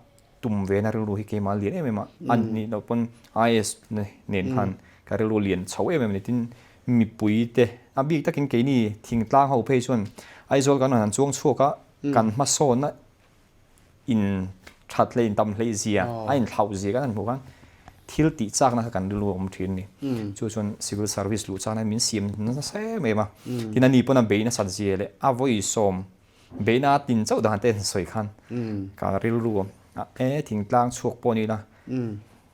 tum ve na rilru hi keimah lian em em a, a nih loh pawn IAS nen khan ka rilru lian chho em em a ni. Tin, mipui te a bik takin keini thingtlang ho phei chuan Aizawl kan rawn han chuang chhuak a, kan hmasawnna in that leh in tam hleih zia, a in thlauh zia kan han hmuh khan thil tih chakna kha kan rilru a awm thin a ni. Chu chuan civil service luh chakna min siam nasa em em a. Tin a ni pawn a beih nasat zia leh a vawi sawm beihna a tin chauh dan te an sawi khan ka rilru a e thingtlang chhuak pawh ni ila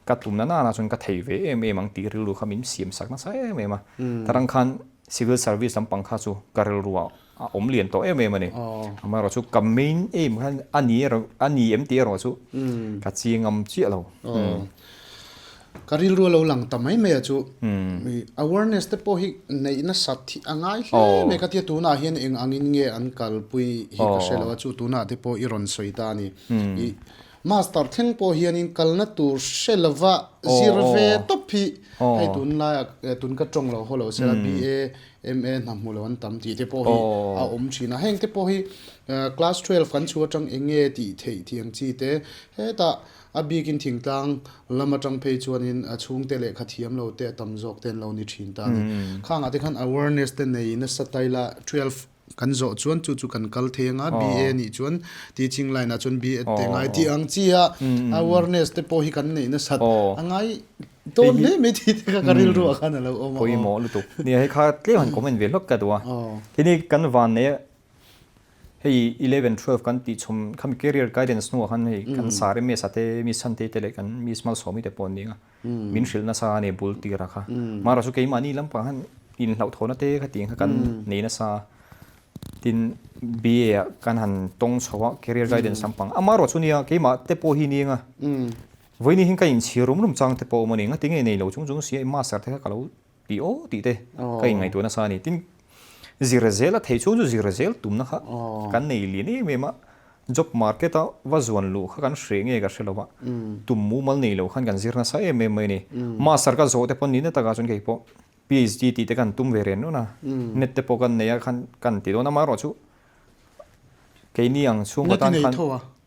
ka tumna nana chuan ka thei ve em em ang tih rilru kha min siam sak nasa em em a. Tarang khan civil service lampang kha chu ka rilru a a awm lian tawh em em a ni. Amaherawh chu ka main aim khan a ni erawh a ni em tih erawh chu ka chiang ngam chiah lo. Ka rilru a lo lang ta mai mai a chu awareness te pawh hi neih nasat hi a ngai hle mai ka tia tunah hian eng angin nge an kalpui hi ka hre lo a chu tunah te pawh i rawn sawi ta a ni. Master thleng pawh hianin kalna tur hre lova zir ve tawp hi hei tunlaiah tun ka tawng lo haw lo sela BA, MA hna hmu lo an tam tih te pawh hi a awm thin a. Heng te pawh hi class 12 kan chhu atang eng nge tih theih tih ang chi te hetah a bikin thingtlang lam atang phei chuanin a chhungte lehkha thiam lo te a tam zawk te an lo ni thin ta a ni. Khangah te khan awareness te nei nasa taila 12 Kan zawh chuan chu chu kan kal thei anga BA nih chuan teaching line ah chuan BEd te ngai tih ang chi a awareness te pawh hi kan neih nasat a ngai dawn hle mai tih te kha ka rilru ah khan a lo awm a. Pawimawh lutuk. Nia hei kha tlem han comment ve hlawk ka duh a. Hini kan van nei a hei 11 12 kan tih chhawm khami career guidance hnuah khan hei kan sar MS a te Miss Chhantei te leh kan Miss Malsawmi te pawh an ni ang a. Min hrilh nasa a ni bul tir a kha. Mahrawh chu keimahni lampang khan inhlauhthawhna te kha tih kha kan nei nasa a. Tin BA ah kan han tawng chho a career guidance lampang. Amaherawh chu nia keimah te pawh hi nia vawiin hi ka inchhir rum rum chang te pawh a awm a ni. Ngatinge nei lo chung chung si a master te kha ka lo tih aw tih te ka inngaihtuah nasa a ni. Tin zir zel a thei chhung chu zir zel tumna kha kan nei lian em em a. Job market a va zuan luh kha kan hreh nge ka hre lo a, tum mumal nei lo khan kan zir nasa em em mai a ni. Master ka zawh te pawh nihna takah chuan kei pawh PhD tih te kan tum ve ren rawn a, net te pawh kan nei a khan kan ti dawn a, amaherawh chu keini ang chhungkaw tan khan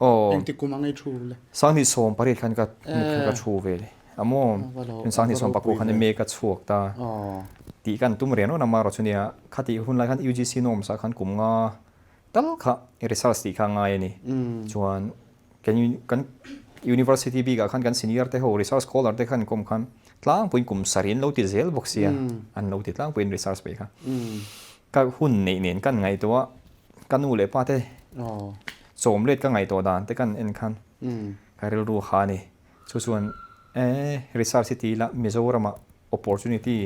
aw 2018 khan ka ka thu ve le a maw 2019 khan MA ka chhuak ta tih kan tum ren rawn a, amaherawh chu nia khatih hun lai khan UGC norms ah khan kum nga Tal kha research tih kha a ngai a ni. Chuan kan kan university bikah khan kan senior te ho research scholar te khan kawm khan tlangpuiin kum sarih an lo ti zel bawk sia an lo ti tlangpuiin research peih kha. Ka hun neih nen kan ngaihtuah a ka nu leh pa te chawm let ka ngaihtuah dan te kan en khan ka rilru ha a ni. Chu chuan e research hi ti ila Mizoramah opportunity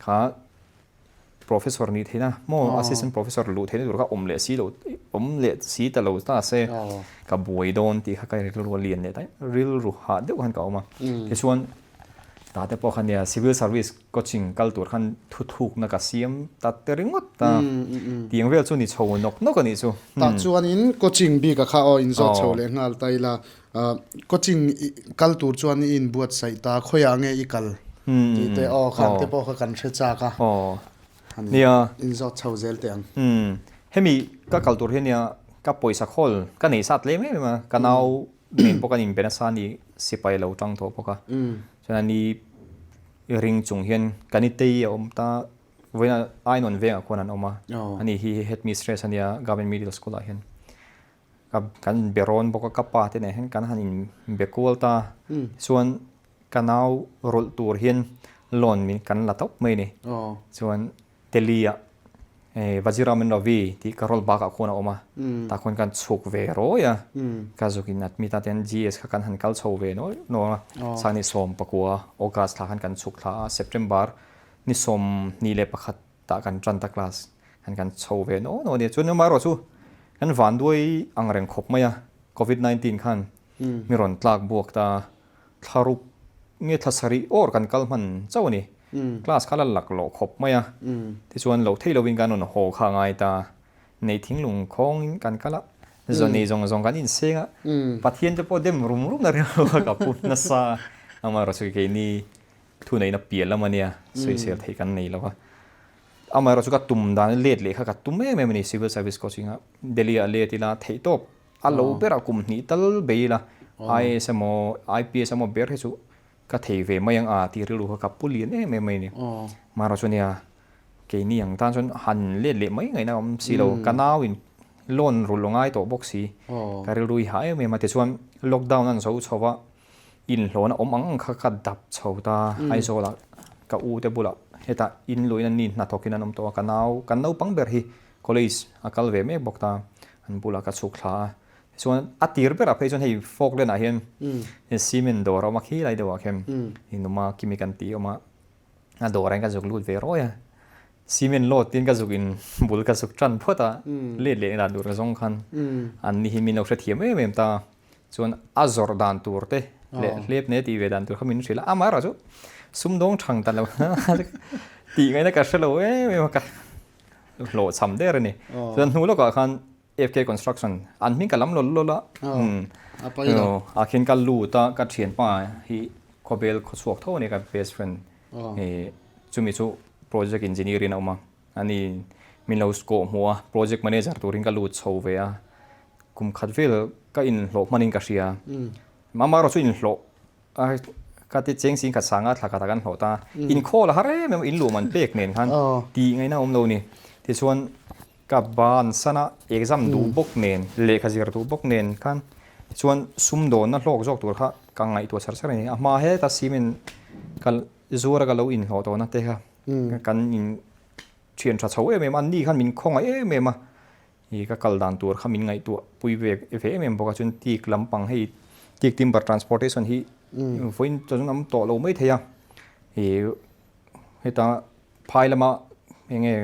kha Professor nih theihna maw assistant professor luh theihna tur kha awm leh si lo awm leh si ta lo ta se ka buai dawn tih kha ka rilru a lian leh daih rilru hah deuh khan ka awm a tichuan. Tah te pawh kha nia civil service coaching kal tur khan thuthukna ka siam ta te ringawt a, tiang vel chu ni chho nawk nawk a nih chu. Tah chuanin coaching bik a kha aw inzawt chho leh nghal ta ila, coaching kal tur chuan i inbuatsaih ta, khawiah nge i kal tih te aw khang te pawh kha kan hre chak a, Nia. Inzawt chho zel teh ang. Hemi ka kal tur hi nia ka pawisa khawl ka nei sat lem em em a, ka nau nen pawh kan inbe nasa a ni sipai lo tang tawh bawk a, chuan a ni ring chung hian kan i tei a awm ta, vawiin Ainawn vengah khuan an awm a, ani hi headmistress a nia Government Middle School ah hian ka kan inbe rawn bawk a, ka pa te nen hian kan han inbe kual ta, chuan ka nau rawlh tur hian loan min kan la tawp mai a ni, chuan Delhi ah Vajiram and Ravi tih ka rawl bakah khuan a awm a, tah khuan kan chhuk ve rawi a, ka zuk in admit a tian GS kha kan han kal chho ve nawi nawi a, Sangni 14 August thla khan kan chhuk thla a, September ni 21 tah kan tan ta class khan kan chho ve nawi nawi a nia, chuan amaherawh chu kan vanduai ang reng khawp mai a, Covid 19 khan mi rawn tlak buak ta. Thla ruk nge thla sarih awr kan kal hman chauh a ni. Class kha la lak loh khawp mai a. Tichuan loh theih lovin kan rawn haw kha a ngai ta. Nei thinglung khawngin kan kal a, zawnei zawng zawng kan inseng a. Pathian te pawh dem rum rum na rilru a ka pu nasa a. Amaherawhchu keini thuneihna piah lam a nia, sawisel theih kan nei lo va. Amaherawhchu ka tum dan let leh kha ka tum em em a ni Civil Service Coaching a Delhi ah let ila theihtawp. A lo berah kum hnih tal bei ila, IAS emaw IPS emaw ber hi chu ka thei ve mai ang a tih rilru kha ka pu lian em em mai a ni. Mahrawh chu nia, keini ang tan chuan han let leh mai ngaihna a awm si lo, ka nau in loan rulh a ngai tawh bawk si, ka rilru i hah em em a, tichuan lockdown an zo chho va, inhlawhna awm ang ang kha ka dap chho ta, Aizawlah ka u te bulah hetah in luiin an ni hnathawkin an awm tawh a, ka nau, kan naupang ber hi College a kal ve mek bawk ta, an bulah ka chhuk thla a. Tichuan a tir berah phei chuan hei Falkland ah hian cement dawr a awm a khilai deuh ah khian inawm a kimi kan tih a awm a, a dawrah hian ka zuk lut ve rawi a. Cement load tin ka zuk in bul ka zuk tan phawt a, let leh dan tur ka zawng khan an ni hi min lo hrethiam em em ta. Chuan a zawrh dan tur te leh hlep nei tih ve dan tur kha min hrilh a, amaherawh chu sumdawng thang ta lo tih ngaihna ka hre lo em em a ka. Hlawhchham der a ni. Chuan hnu lawkah khan FK Construction an hming ka lam lawlh lawlh a. A pai lo. A khin ka lut a, ka thianpa hi khawvel khawchhuak tho a ni ka best friend. Chumi chu project engineer in a awm a. Ani min lo kawh hmuh a, project manager turin ka lut chho ve a. Kum khat vel ka inhlawh hmanin ka hria. Amaherawhchu chu inhlawh A ka ti cheng sing khat sanga thla khatah kan hlawh ta. Inkhawl a har em em a, in luh man pek nen khan tih ngaihna a awm lo ni. Tichuan ka ban sana exam duh bawk nen, lehkha zir duh bawk nen khan tichuan sumdawnna hlawk zawk tur kha ka ngaihtuah char char a ni. A hma heta cement ka zuar a ka lo inhlawh tawhna te kha kan in thian tha chho em em a, an ni khan min khawngaih em em a. I ka kal dan tur kha min ngaihtuah pui ve ve em em bawk a, chuan teak lampang hei teak timber transportation hi vawiin chuan awm tawh lo mai thei a, i heta phai lama eng nge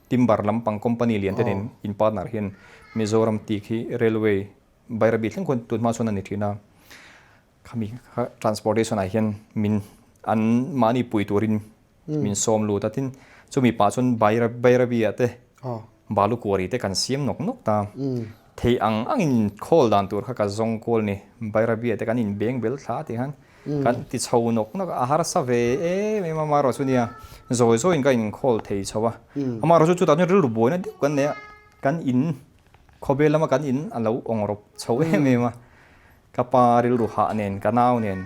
timber lampang company lian te nen in partner hian Mizoram teak hi railway Bairabi thleng khuan tunhma chuan a ni thin a, khami kha transportation ah hian min an mahni pui turin min sawm lut a tin chumi pah chuan Bairabi ah te balu kuari te kan siam nawk nawk ta thei ang angin khawl dan tur kha ka zawng kual ni Bairabi ah te kan in beng bel thla tih khan kan ti chho nawk nawk a harsa ve em em a amaherawh chu nia zawi zawiin ka in khawl thei chho a amaherawh chu chutah chuan rilru buaina deuh kan nei a kan in khawvel lama kan in a lo awng rawp chho em em a ka pa rilru hah nen ka nau nen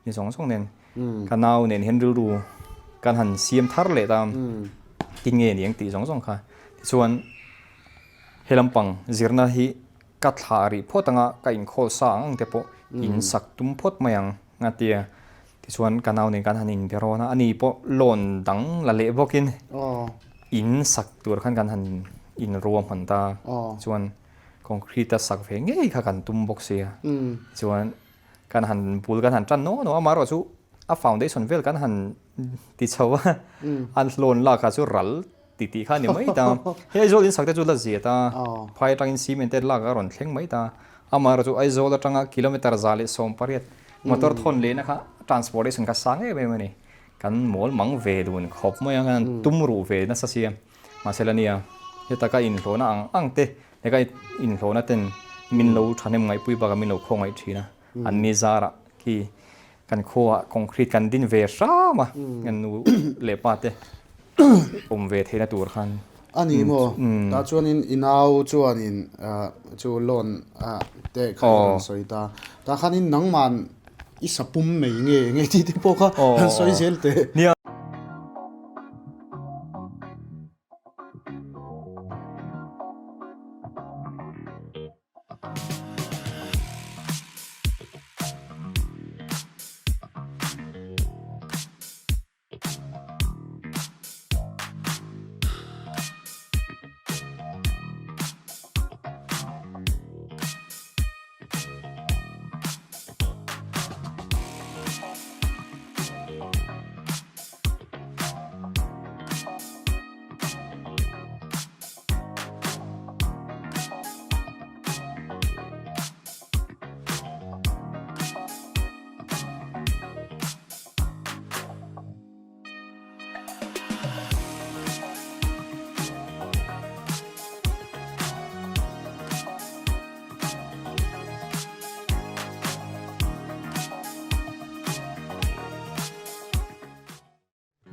Ni zawng zawng nen ka nau nen hian rilru kan han siam thar leh ta tin nge ni ang tih zawng zawng kha. Tichuan he lampang zirna hi ka thlah rih phawt anga ka inkhawl sa ang ang te pawh in sak tum phawt mai ang a ti a. Tichuan ka nau nen kan han inbe rawn a, ani pawh loan dang la leh bawkin in sak tur khan kan han inruahman ta. Chuan concrete a sak ve ngei kha kan tum bawk sia. Tichuan Kan han bul kan han tan nawk nawk a, amaherawh chu a foundation vel kan han ti chho a, an loan lak kha chu ral ti tih kha a ni mai ta. Hei Aizawl in sak te chu la zia ta, phai atangin cement te lak a rawn thleng mai ta. Amaherawh chu Aizawl atanga kilometre 118 motor thawn lehna kha transportation kha sang em em a ni. Kan mawl mang ve dun khawp mai a, kan tum ruh ve nasa sia. Mahse la nia, heta ka inhlawhna ang ang te leh ka inhlawhna ten min lo thahnem ngaihpui bakah min lo khawngaih thin a. An ni zarah khi kan khuaah concrete kan din ve hram a, kan nu leh pa te awm ve theihna tur khan. A ni maw? Tah chuanin i nau chuanin chu loan te kha i rawn sawi ta. Tah khanin nangman i sapum mai nge nge tih te pawh kha han sawi zel teh. Nia.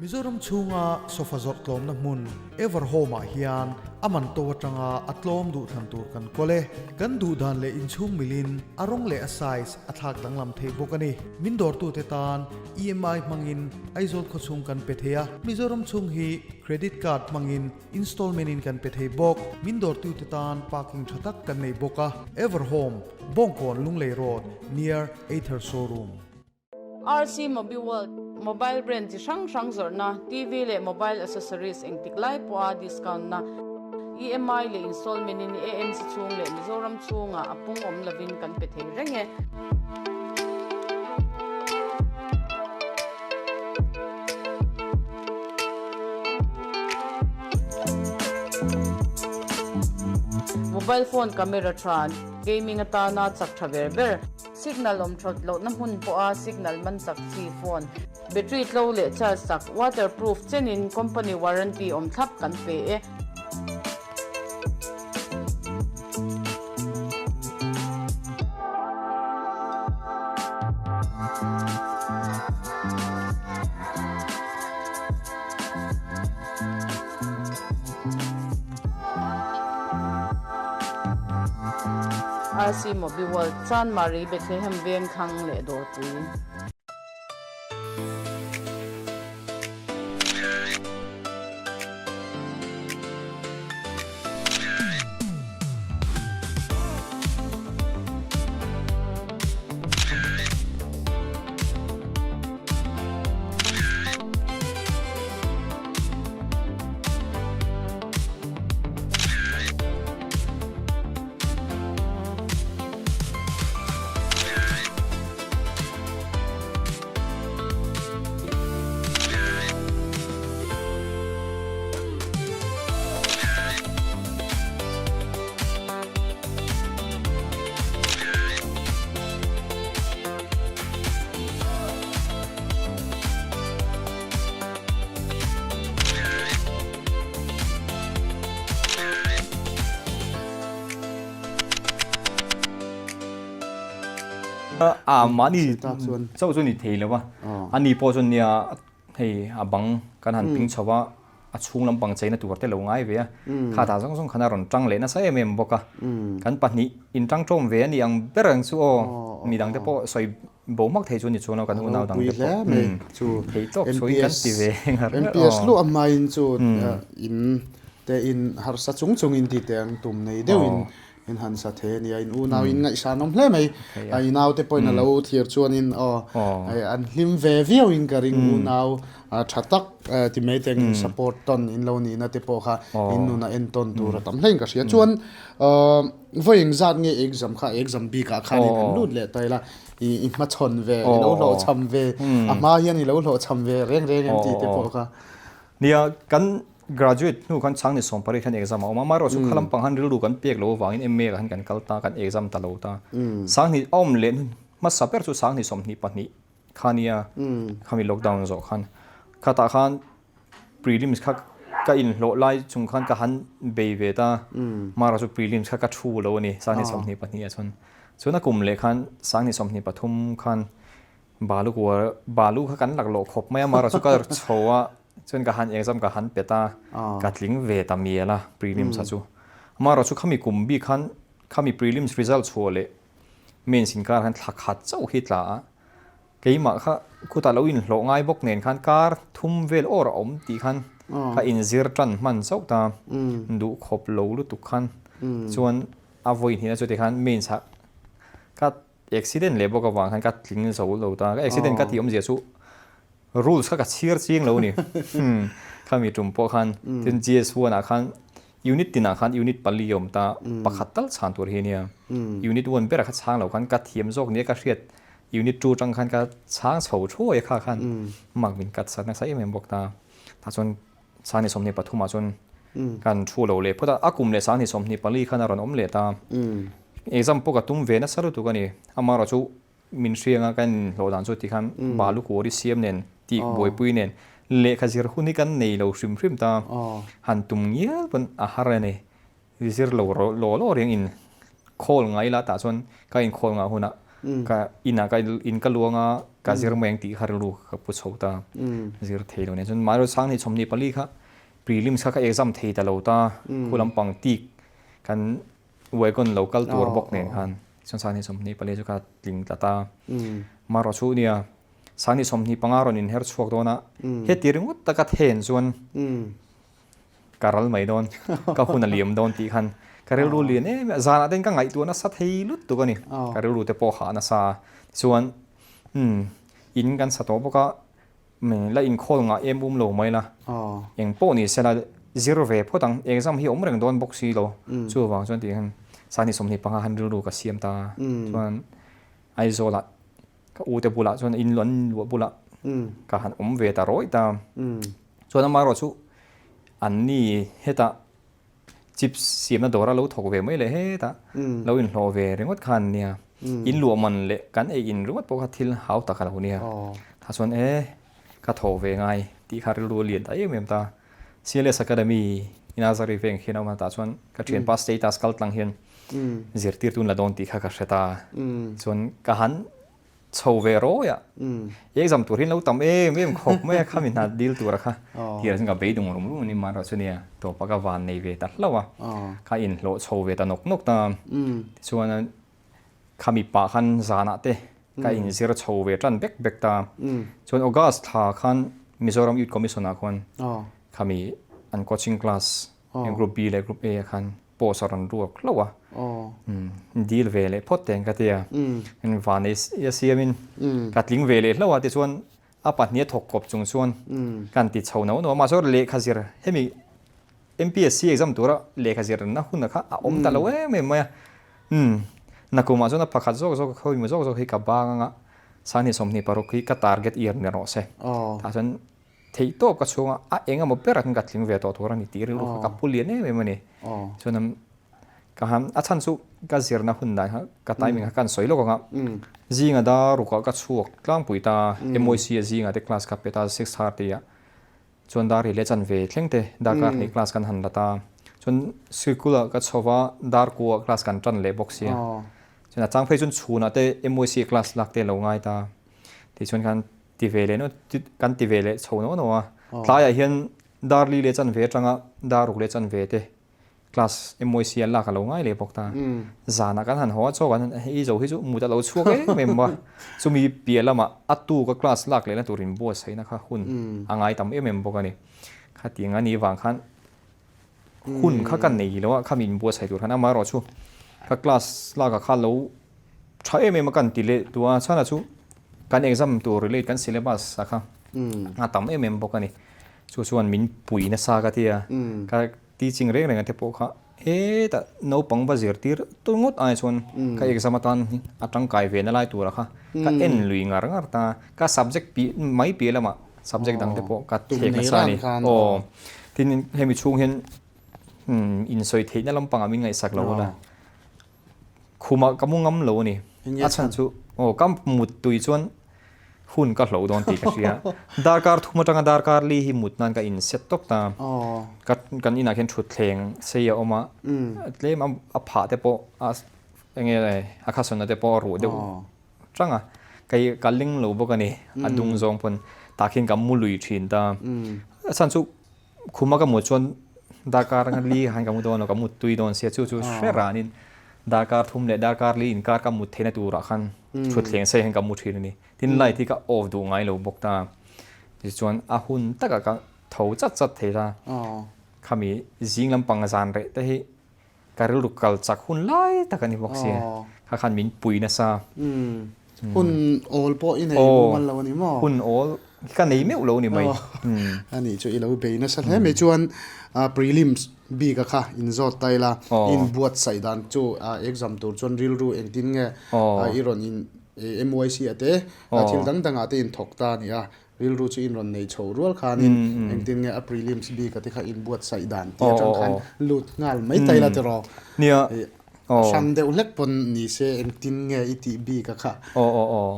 Mizoram chhunga sofa zawrh tlawmna hmun Everhome ah hian a man to atanga a tlawm duh thlan tur kan kawl e. Kan duh dan leh inchhung milin a rawng leh a size a thlak danglam theih bawk a ni. Min dawrtute tan EMI hmangin Aizawl khawchhung kan pe thei a, Mizoram chhung hi Credit Card hmangin installment in kan pe thei bawk. Min dawrtute tan parking tha tak kan nei bawk a. Everhome, Bawngkawn Lunglei Road, near Ather Showroom. RC Mobiworld, Mobile brand chi hrang hrang zawrhna, TV leh mobile accessories engtik lai pawha discount na, EMI leh installment in AMC chhung leh Mizoram chhungah a pung awm lovin kan pe thei reng e. Mobile phone camera tha, gaming atana chak tha ber ber. Signal awm thawt lohna hmun pawha signal man chak chi phone, battery tlo leh charge chak, waterproof chenin company warranty awm thlap kan pe e. RC Mobiworld, Chanmari, Bethlehem Vengthlang leh Dawrpui. A mahni chauh chu ni thei lo va, a ni pawh chuan nia hei a bang kan han ping chho va, a chhung lampang cheina tur te lo ngai ve a, kha tah zawng zawng khan a rawn tang leh nasa em em bawk a, kan pahnih intangtawm ve a ni ang ber ang chu aw, midang te pawh sawi Bo hmak thei chu ni chuan kan unau dang te pawh thei tawk chu kan ti ve ngar ngar aw. MPS luah hmain chu in te in harsa chung chung in ti teh ang tum nei deuh in in han sa thei a nia in unau in ngaihsan awm hle mai a i nau te pawhin a lo thlir chuan in aw an hlim ve viau in ka ring unau tha tak ti mai teng in support tawn in lo nihna te pawh kha in nun a entawn tur a tam hle in ka hria chuan Vawi engzat nge exam kha exam bik ah khan in han lut leh ta ila i i hmachhawn ve i lo hlawhchham ve a hma hian i lo hlawhchham ve reng reng em tih te pawh kha. Nia kan graduate hnu khan chhang ni 18 khan exam a awm a amaherawh chu kha lampang han rilru kan pek loh avangin MA ah khan kan kal ta kan exam ta lo ta. Sanghnih a awm leh hmasa ber chu sanghnih 22. kha nia khami lockdown zawh khan khatah khan prelims kha ka inhlawh lai chung khan ka han bei ve ta mara chu prelims kha ka thu lo a ni sanghnih 22 ah chuan chuan a kum leh khan sanghnih 23 khan balu kuar balu kha kan laklawh khawp mai a mara chu ka chho a chuan ka han exam ka han pet a ka tling ve ta mial a prelims a chu mara chu khami kum bik khan khami prelims result chhuah leh mains inkar khan thla khat chauh hi tla a Keimah kha khutah lo inhlawh ngai bawk nen khan kar thum vel awr a awm tih khan ka inzir tan hman chauh ta. Duh khawp lo lutuk khan chuan a vawi hnihna chu tikhan mains ah ka accident leh bawk avang khan ka tling zo lo ta. Ka accident ka tih awmzia chu rules kha ka chhiar chiang lo a ni. Khami tum pawh khan tin GS1 ah khan Unit tinah khan unit pali a awm ta, pakhat tal chhan tur hi a nia. Unit one berah kha chhang lo khan ka thiam zawk nia ka hriat unit two atang khan ka chhang chho thuai a kha khan mark min cut sak nasa em em bawk ta. Tah chuan sanghnih 23 ah chuan kan thu lo leh phawt a, a kum leh sanghnih 24 khan a rawn awm leh ta. Exam pawh ka tum ve nasa lutuk a ni, amaherawhchu chu Min hrianga kan inhlawh dan chu tikhan balu kuar i siam nen tih buaipui nen lehkha zir hun hi kan nei lo hrim hrim ta. Han tum ngial pawn a har a ni. Zir lo law law reng in khawl ngai la tah chuan ka inkhawl ngah hunah ka inah ka in ka luang a ka zir mai ang tih kha rilru ka pu chho ta. Zir thei lo nen chuan mahni sanghnih 24 kha prelims kha ka exam thei ta lo ta khu lampang tik kan Wagon lo kal tur bawk nen khan chuan sanghnih 24 chu ka tling tlat a. Marawh chu nia sanghnih 25 rawn inher chhuak dawn a, heti ringawt taka then chuan ka ral mai dawn, ka hun a liam dawn tih khan ka rilru lian em em a, zanah te ka ngaihtuah nasa thei lut tuk a ni. Ka rilru te pawh hah nasa a, tichuan in kan sa tawh bawk a, La inkhawl ngah em um lo mai la. Eng pawh ni sela zir ve phawt ang. Exam hi awm reng dawn bawk si lo. Chuvang chuan tih hian sanghnih 25 han rilru ka siam ta. Chuan Aizawlah ka u te bulah chuan in an luah bulah ka han awm ve ta rawih ta. Chuan amaherawh chu anni hetah Chips siamna dawra lo thawk ve mai leh hetah lo inhlawh ve ringawt kha an nia. In luah man leh kan ei in ringawt pawh kha thil hau tak a lo nia. Tah chuan e ka thawh ve ngai tih kha rilru a lian ta em em ta. CLS Academy in a zari veng khian a awm a, tah chuan ka thianpa status kal tlang hian zirtirtu an la dawn tih kha ka hre ta. Chuan ka han Chho ve rawi a, exam tur hi an lo tam em em khawp mai a, khami hna dil tura kha tirah chuan ka beidung rum rum a ni mahrawh chu nia tawpa ka van nei ve ta hlauh a, ka inhlawh chho ve ta nawk nawk ta, tichuan khami pah khan zanah te ka inzir chho ve tan bek bek ta, chuan August thla khan Mizoram Youth Commission ah khuan khami an coaching class Group B leh Group A ah khan post a rawn ruak hlauh a, dil ve leh phawt teng ka ti a, van ei a siamin ka tling ve leh hlauh a tichuan a pahnih a thawk kawp chung chuan kan ti chho no no a, mahse lehkha zir hemi MPSC exam tura lehkha zirna hun kha a awm ta lo em em mai a, nakumah chuan a pakhat zawk zawk khawimaw zawk zawk hi ka bang anga sanghnih 26 hi ka target year ni rawh se, tah chuan Theih tawp ka chhunga a eng emaw berah khan ka tling ve tawh tur a ni tih rilru kha ka pu lian em em a ni. Chuan ka han a chhan chu ka zirna hun dan kha ka timing kha kan sawi lawk ang a. Zinga dar rukah ka chhuak tlangpui ta MYC a zinga te class ka pe ta 6:30 ah chuan dar ri leh chanve thleng te darkar hnih class kan han la ta. Chuan sikul ah ka chho va dar kuah class kan tan leh bawk sia. Chuan a chang phei chuan chhunah te MYC class lak te lo ngai ta. Tichuan khan Ti ve leh no kan ti ve leh chho no no a. Tlaiah hian dar li leh chanve atanga dar ruk leh chanve te class MYC an lak a lo ngai leh bawk ta. Zanah kan han haw a chaw kan hei zo hi chu mut a lo chhuak em em a. Chumi piah lamah a tuka class lak lehna tur inbuatsaihna kha hun a ngai tam em em bawk a ni. Khatiang a nih vang khan hun kha ka nei lo a, khami inbuatsaih tur khan amaherawh chu ka class lakah kha lo tha em em a kan ti leh duh a, chhanah chu kan exam tur relate kan syllabus a kha a tam em em bawk a ni. Chu chuan min pui nasa ka ti a, ka teaching reng reng a te pawh kha hetah naupang va zirtir tur ngawt ai chuan ka exam atan a tangkai ve na lai tura kha ka en lui ngar ngar ta, ka subject piah mai piah lamah subject dang te pawh ka thlek nasa a ni. Aw tin hemi chhung hian insawi theihna lampangah min ngaihsak lo a. Khumah ka mu ngam lo a ni. A chhan chu aw ka mut tui chuan. Hun ka hloh dawn tih ka hria. Darkar thum atanga darkar li hi mut nan ka in set tawp ta. Ka kan inah khian thutthleng sei a awm a, tlem a phah te pawh a eng nge a khasawnna te pawh a ruh deuh tang a. Kei ka ling lo bawk a ni, a dung zawng pawn tah khian ka mu lui thin ta. A chhan chu Khuma ka mut chuan darkar anga li khan ka mu dawn lo, ka mut tui dawn sia chu chu hre ranin darkar thum leh darkar li inkar ka mut theihna turah khan thutthleng sei hian ka mu thin a ni. Tin light hi ka off duh ngai lo bawk ta. Tichuan a hun takah ka tho chat chat thei ta. Khami zing lampang zan reh te hi Ka rilru kal chak hun lai tak a ni bawk sia, kha khan min pui nasa. Hun awl pawh i nei mumal lo a ni maw? Hun awl ka nei meuh lo a ni mai. A nih chu i lo bei nasa hle mai chuan prelims bik a kha in zawt ta ila, in buatsaih dan chu exam tur chuan rilru engtin nge i rawn in MYC a te thil dang dangah te in thawk ta a ni a, Rilru chu in rawn nei chho rual khanin engtin nge a prelims bik a te kha in buatsaih dan tih atang khan lut nghal mai ta ila tiraw? Nia. Hrang deuh hlek pawn ni se engtin nge i tih bik a kha? Aw aw aw.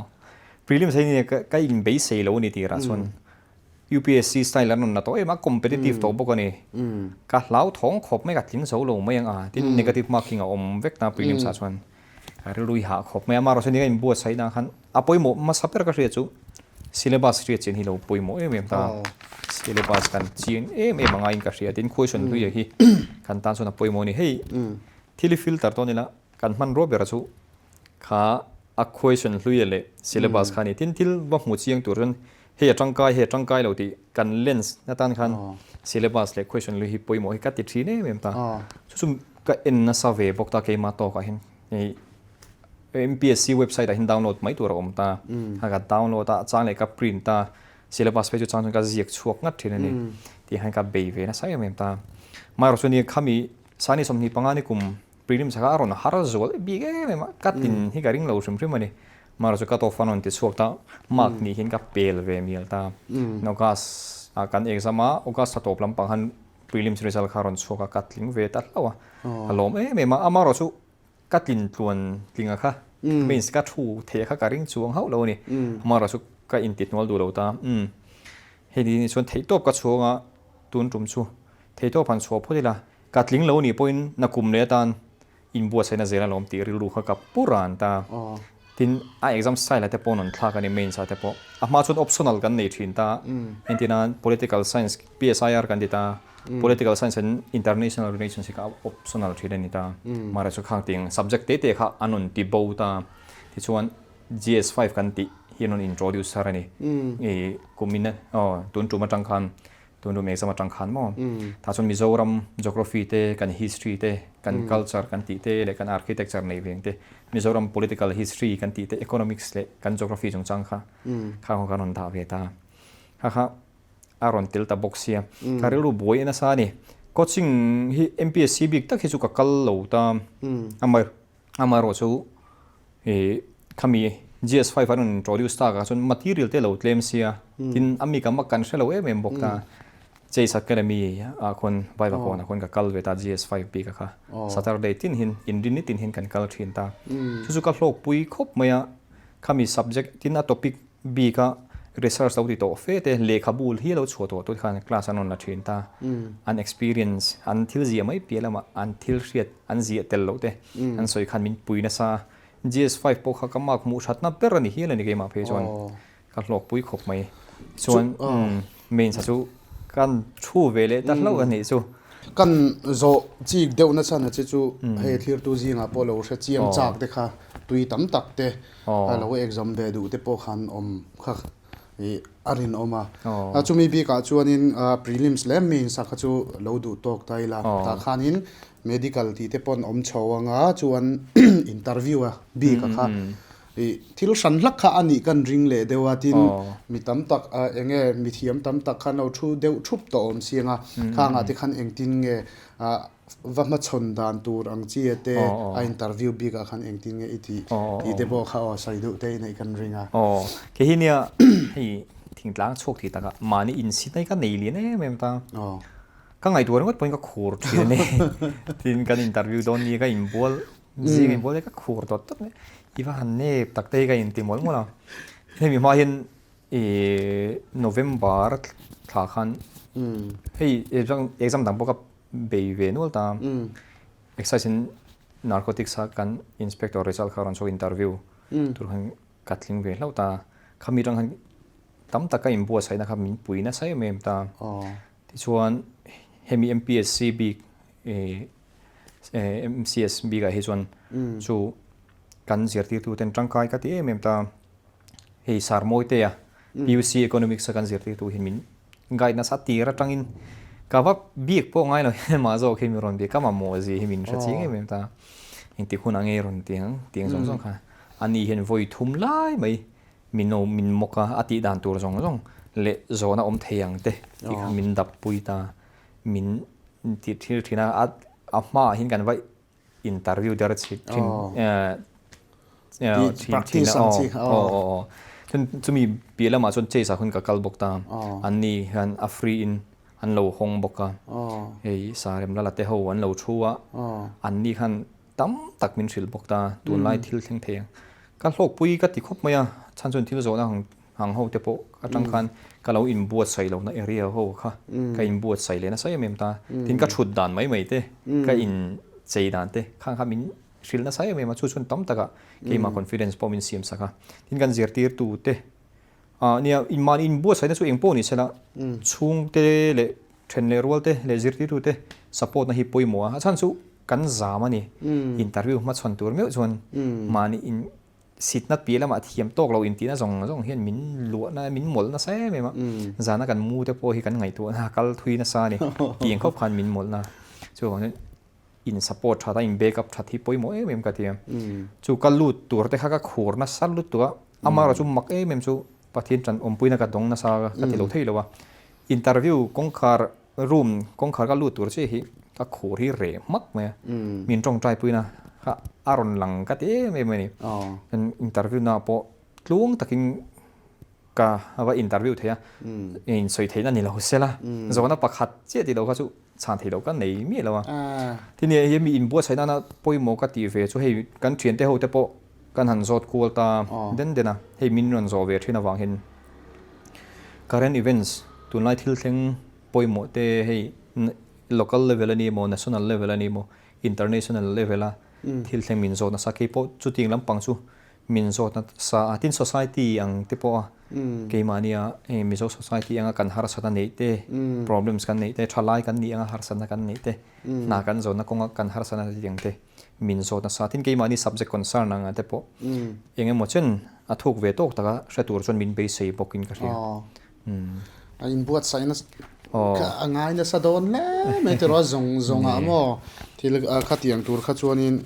Prelims hi nia ka in beisei lo a ni tirah chuan UPSC style an rawn la tawh em a, competitive tawh bawk a ni. Ka hlauthawng khawp mai ka tling zo lo mai ang a, tin negative marking a awm vek ta prelims ah chuan. Ka rilru i hah khawp mai a, amaherawhchu ni ka inbuatsaih na khan a pawimawh hmasa ber ka hria chu syllabus hriat chin hi lo pawimawh em em ta, syllabus kan chiang em em anga in ka hria tin question hluia hi kan tan chuan a pawimawh a ni. Hei thil hi filter dawn ila kan hmanrua bera chu kha a question hluia leh syllabus kha a ni. Tin thil va hmu chiang tur chuan hei a tangkai hei a tangkai lo tih kan lens atan khan syllabus leh question hlui hi pawimawh hi ka ti thin em em ta. Chu chu ka en nasa ve bawk ta keimah tawkah hian hei MPSC website ah hian download mai tur a awm ta. A ka download a, a chang leh ka print a, syllabus phei chu chang chuan ka ziak chhuak ngat thin a ni tih hian ka bei ve nasa em em ta. Amaherawhchu ni khami sani 25 ni kum prelims kha a rawn har zual bik em em a, ka tin hi ka ring lo hrim hrim a ni. Mara chu cut off a rawn ti chhuak ta, mark nih hian ka pel ve mial ta. August ah kan exam a, August thla tawp lampang khan prelims result kha a rawn chhuak a, ka tling ve ta hlauh a, ka lawm em em a. Amaherawh chu ka tlin tluan tling a kha, means ka thu theih a kha ka ring chuang hauh lo a ni. Amaherawh chu ka inti hnual duh lo ta. Umm hei ni chuan theihtawp ka chhuang a, tun tum chu theihtawp han chhuah phawt ila, ka tling lo nih pawhin nakum leh atan Inbuatsaihna zel alawm tih rilru kha ka pu ran ta. Tin, a exam style-a te pawh rawn thlak a ni, mains-a te pawh. A hma chuan optional kan nei thin ta. Entirna, political science, PSIR kan ti ta. Political science and international relations hi kha optional thin a ni ta. Mahse chu khang tiang subject te te kha an rawn ti bo ta. Tichuan, GS5 kan tih hi an rawn introduce thar a ni. I kumin a, aw, tun tum atang khan Tun rum exam atang khan maw? Tah chuan Mizoram geography te, kan history te, kan culture kan tih te leh kan architecture nei veng te, Mizoram political history kan tih te, economics leh kan geography chungchang kha kha khaw kan rawn dah ve ta. Kha kha a rawn tel ta bawk sia. Ka rilru buai nasa a ni. Coaching hi MPSC bik tak hi chu ka kal lo ta. Amaherawh chu ih khami GS5 an rawn introduce tak ah chuan material te lo tlem sia tin a mi ka mak kan hre lo em em bawk ta Chase Academy ah khawn Viva kawn ah khawn ka kal ve ta GS5 bik a kha Saturday tin hin inrinni tin hin kan kal thin ta chu chu ka hlawk pui khawp mai a khami subject tin a topic bik a research lo ti tawh fe te lehkhabu hi lo chhuah tawh tawh khan class an rawn la thin ta an experience an thil ziah mai piah lamah an thil hriat an ziah tel loh te an sawi khan min pui nasa GS5 pawh kha ka mark hmuh thatna ber a ni hial a ni keimah phei chuan ka hlawk pui khawp mai chuan mains a chu kan thu ve leh ta hlauh a nih chu. Kan zawh chik deuh nasa na che chu hei thirtu zingah pawh lo hre chiang chak te kha tui tam tak te a lo exam ve duh te pawh khan awm kha ih a rinawm a. Chumi bikah chuanin prelims leh mains a kha chu lo duh tawk ta ila tah khanin medical tih te pawn awm chho anga chuan interview a bik a kha ih thil hran hlak kha a nih kan ring leh deuh a tin mi tam tak eng nge mi thiam tam tak khan lo thu deuh thup tawh awm si anga khangah te khan engtin nge ah Va hmachhawn dan tur ang chi a te a interview bik ah khan engtin nge i tih tih te pawh kha aw sawi duh te i neih kan ring a. Aw kei hi nia hei thingtlang chhuak thei takah mahni insit na hi ka nei lian em em ta. Ka ngaihtuah ringawt pawhin ka khur thin a ni. Tin kan interview dawn ni ka inbual zing inbual hi ka khur tawt tawt mai. I va han nep tak te hi ka inti mawlh mawlh a. Hemi hma hian. I November thla khan hei exam dang pawh ka bei ve nual ta. Excise in Narcotics a kan inspector result kha rawn chhuak interview tur khan ka tling ve hlauh ta. Khami atang khan tam tak ka inbuatsaihna kha min pui nasa em em ta. Tichuan hemi MPSC bik MCS bikah hi chuan chu kan zirtirtu ten tangkai ka ti em em ta. Hei Sir Mawitea PUC Economics a kan zirtirtu hi min guide nasa tir atangin ka va bik pawh ngai lo hian mah zawk hi min rawn bik a mamawh zia hi min hre chiang em em ta. Engtik hunah nge rawn ti ang tih ang zawng zawng kha ani hian vawi thum lai mai min lo min mawk a, a tih dan tur zawng zawng leh zawhna awm thei ang te tih kha min dap pui ta, min ti thil thin a, a hmaah hian kan va interview der chhi thin thin thin a aw aw aw aw chuan chumi piah lamah chuan chase ah khan ka kal bawk ta, an ni hian a free in an lo hawng bawk a, hei Saremlala te ho an lo thu a, an ni khan Tam tak min hrilh bawk ta, tunlai thil thleng thei ang. Ka hlawkpui ka ti khawp mai a, chhan chuan thil zawhna ang ang ho te pawh atang khan ka lo inbuatsaih lohna area ho kha ka inbuatsaih leh nasa em em ta. Tin ka thut dan mai mai te, ka inchei dan te khang kha min hrilh nasa em em a, chu chuan tam takah keimah confidence pawh min siam sak a. Tin kan zirtirtu te Ah nia, inmahni inbuatsaihna chu eng pawh ni sela, chhungte leh then leh rualte leh zirtirtute support na hi pawimawh a, a chhan chu kan zam a ni. Interview hmachhawn tur meuh chuan mahni in sitna piah lamah thiam tawk lo intihna zawng zawng hian min luahna, min mawlh nasa em em a. Zana kan mu te pawh hi kan ngaihtuahna a kal thui nasa a ni. Tiang khawp khan min mawlhna. Chuvang chuan in support that a, in back up that hi pawimawh em em ka ti a. Chu ka lut tur te kha ka khur nasa lutuk a, amaherawh chu mak em em chu Pathian tan awmpuina ka dawng nasa ka ti lo thei lo a. Interview kawngkhar room kawngkhar ka lut tur chiah hi ka khur hi reh hmak mai a, min tawngtai puina kha a rawn lang ka ti em em a ni. Interview na pawh tluang takin Ka va interview thei a, insawi theihna ni lo sela, zawhna pakhat chiah tih loh kha chu chhan theih loh ka nei miah lo a. Tin hei mi inbuatsaih nana pawimawh ka tih ve chu hei kan thiante ho te pawh kan han zawt kual ta den den a, hei min rawn zawh ve thin avang hian current events tunlai thil thleng pawimawh te hei local level a ni emaw national level a ni emaw international level a thil thleng min zawt nasa keipawh chutiang lampang chu Min zawt nasa a, tin society ang te pawh a, keimahnia hei Mizo society anga kan harsatna neih te, problems kan neih te, thalai kan nih anga harsatna kan neih te, hna kan zawnna kawnga kan harsatna te tih ang te min zawt nasa a, tin keimahni subject concern anga te pawh eng emaw chen a thuk ve tawk taka hre tur chuan min beisei bawkin ka hria. A inbuatsaih nasa a ngai nasa dawn hle mai tiraw a zawng zawngah maw thil khatiang tur kha chuanin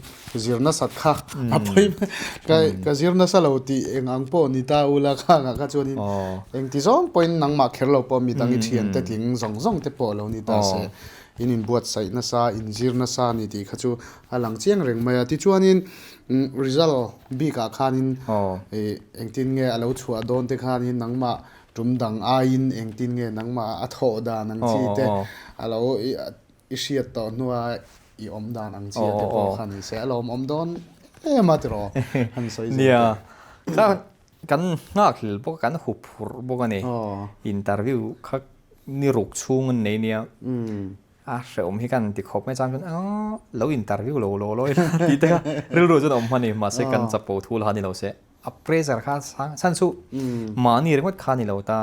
zir nasat kha a pawi mai ka ka zir nasa lo tih eng ang pawh ni ta ula khangah kha chuanin engti zawng pawhin nangmah kher lo pawh midang i thiante tling zawng zawng te pawh lo ni ta se in inbuatsaih nasa inzir nasa a ni tih kha chu a lang chiang reng mai a tichuanin result bikah khanin ih engtin nge a lo chhuah dawn te khanin nangmah tum dang aiin engtin nge nangmah a thawh dan ang chi te a lo i hriat tawh hnua i awm dan ang chi te pawh kha ni se a lawmawm dawn em a tiraw han sawi zel Nia kha kan nghak hlel bawk a kan hup phurh bawk a ni interview kha ni ruk chhung an nei nia A hrehawm hi kan ti khawp mai chang chuan aw lo interview lo lo lo ila tih te kha rilru chuan a awm hman a ni mahse kan chapo thu la ni lo se a pressure kha sang chhan chu mahni ringawt kha ni lo ta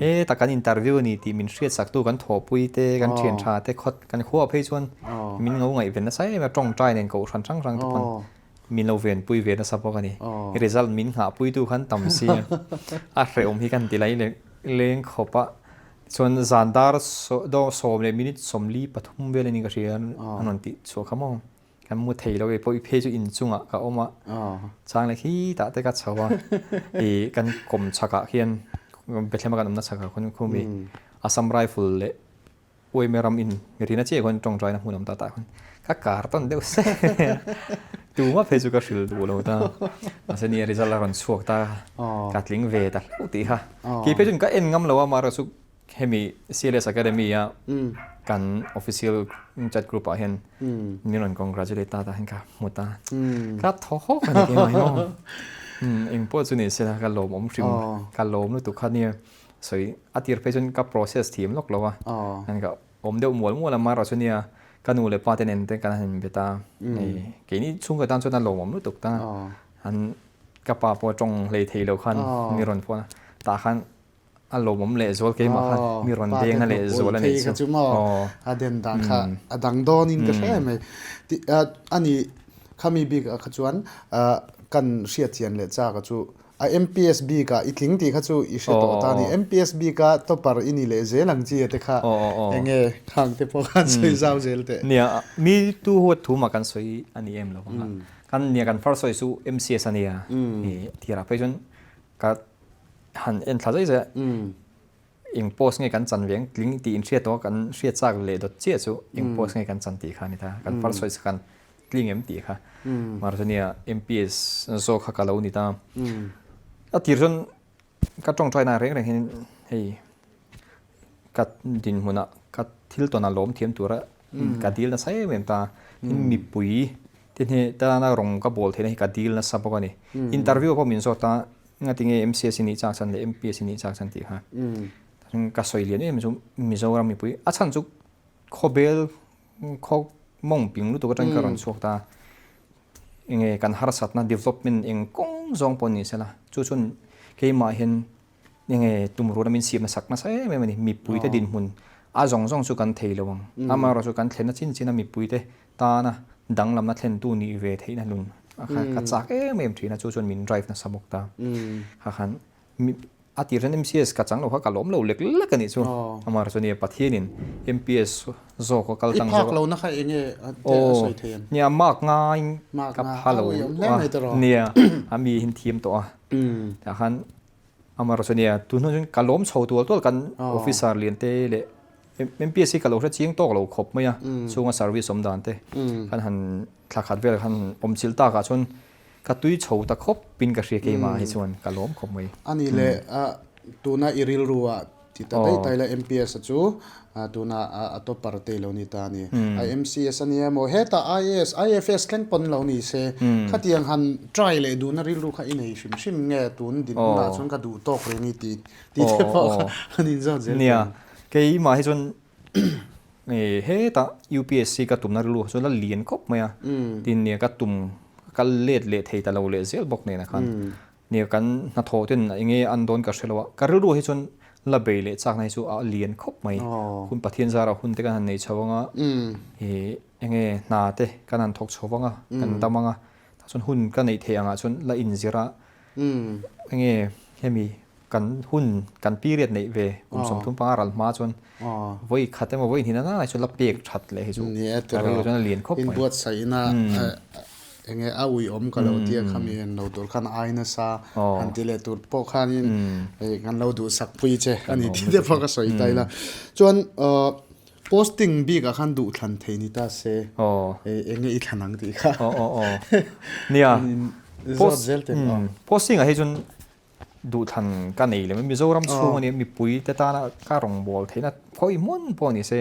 heta kan interview a ni tih min hriatsak tu kan thawhpui te kan thian tha te khawt kan khua phei chuan min ngo ngaihven nasa em a tawngtai nen kohhran hrang hrang te pawn min lo venpui ve nasa bawk a ni result min nghahpui tu khan tam si a hrehawm hi kan ti lai leng khawp a. Chuan zan dar sawm leh minute 43 vel a ni ka hria an rawn tih chhuah kha maw. Kan mu thei lo e pawh i phei chu inchungah ka awm a, chang leh khitah te ka chho a, ih kan kawm chhakah khian Bethlehem a kan awmna chhakah khawn khumi Assam Rifle leh Uaime ram in rina chiah khawn tawngtaina hmun awm ta tah khawn ka kar tawn deuh sek a, tuma phei chu ka hrilh duh lo ta. Mahse nia result a rawn chhuak ta, ka tling ve ta hlauh tih kha. Kei phei chuan ka en ngam lo a, amaherawh chu hemi CLS Academy a kan official chat group ah hian min rawn congratulate ta ta hian ka hmu ta. Ka thaw hawk a ni keimah hi maw. Eng pawh chu ni se la ka lawmawm hrim ka lawm lutuk kha nia sawi a tir phei chuan ka process thiam lawk lo a ka awm deuh mual mual a amaherawhchu nia ka nu leh pa te nen te kan han inbe ta hei keini chhungkaw tan chuan a lawmawm lutuk ta an ka pa pawh tawng hlei thei lo khan mi rawn phone a tah khan a lawmawm leh zual keimah khan mi rawn deng a leh zual a nih chu maw a den dan kha a dang dawnin ka hre mai ani khami bik ah kha chuan kan hriat chian leh chak a chu a MPS bik ah i tling tih kha chu i hre tawh ta a ni MPS bik a topper i ni leh zel ang chi a te kha enge khang te pawh khan sawi zau zel teh. Nia mi tu huat thu mah kan sawi a ni em lo ang a kan nia kan first sawi chu MCS a nia tirah phei chuan ka han en thla zai zai a, eng post nge kan chan ve ang tling tih inhriat tawh a kan hriat chak leh dawt chiah chu eng post nge kan chan tih kha a ni ta, kan first choice khan tling em tih kha mahse chuan nia MPS zawk kha ka lo ni ta, a tir chuan ka tawngtai na reng reng hian hei ka dinhmunah ka thil tawnah lawm thiam tura ka dil nasa em em ta, tin mipui te hne tana rawng ka bawl theihna hi ka dil nasa bawk a ni, interview pawh min zawt a Ngati nge MCS i nih chak chan leh MPS i nih chak chan tih kha ka sawi lian em chu Mizoram mipui a chhan chu khawbel khaw mawng ping lutuk atangin ka rawn chhuak ta enge kan harsatna development eng kawng zawng pawh ni sela chu chuan keimah hian enge tumruhna min siam nasak nasa em em a ni mipui te dinhmun a zawng zawng chu kan thei lo ang amaherawhchu kan thlenna chin chin a mipui te tana danglamna thlentu nih ve theihna nun a kha ka chak em em thin a chu chuan min drive nasa bawk ta kha khan a tir chuan MCS ka chang lo kha ka lawm lo lek lek a nih chu amaherawhchu chu nia Pathianin MPS zawk a kal tlang zawk i phak lohna kha enge a sawi thei em nia mark ngaiin ka pha lo nia a mi hin thiam tawh a tah khan Amaherawhchu nia, tun hnu chuan ka lawm chho tual tual kan officer lian te leh MPSC ka lo hre chiang tawk lo khawp mai a, chhunga service awm dan te kan han thla khat vel khan awm chilh tak ah chuan ka tui chho ta khawp in ka hria keimah hi chuan ka lawm khawp mai. Ani leh tuna i rilru ah Ti ta daih daih la MPS a chu tuna a topper te lo ni ta a ni. A MCS a nia maw hetah IAS, IFS thleng pawn lo ni se khatiang han try leh duhna rilru kha i nei hrim hrim nge tun dinhmunah chuan ka duh tawk reng i ti ti te pawh kha an inzawt zel Nia, keimah hi chuan hetah UPSC ka tumna rilru kha chuan la lian khawp mai a, tin nia ka tum ka kal let leh thei ta lo leh zel bawk nen a khan Nia kan hnathawh ten eng nge an dawn ka hre lo a, ka rilru hi chuan la bei leh chakna hi chu a lian khawp mai. Hun Pathian zarah hun te kan han nei chho ang a, ih eng nge hna te kan han thawk chho vang a, kan dam ang a, tah chuan hun ka neih theih angah chuan la inzir a, eng nge hemi kan hun kan period neih ve kum 35 ral hma chuan vawi khat emaw vawi hnih na na chu la pek that leh hi chu ka rilru chuan a lian khawp mai. Inbuatsaihna Enge a uiawm ka lo tia khami en lo tur khan ai nasa han ti leh tur pawh khanin kan lo duhsak pui che a ni tih te pawh ka sawi ta ila. Chuan posting bikah khan duh thlan thei ni ta se enge i thlan ang tih kha. Nia zawt zel teh. Posting ah hi chuan duh thlan ka nei lem a Mizoram chhung a nia mipui te tana ka rawngbâwl theihna khawi hmun pawh ni se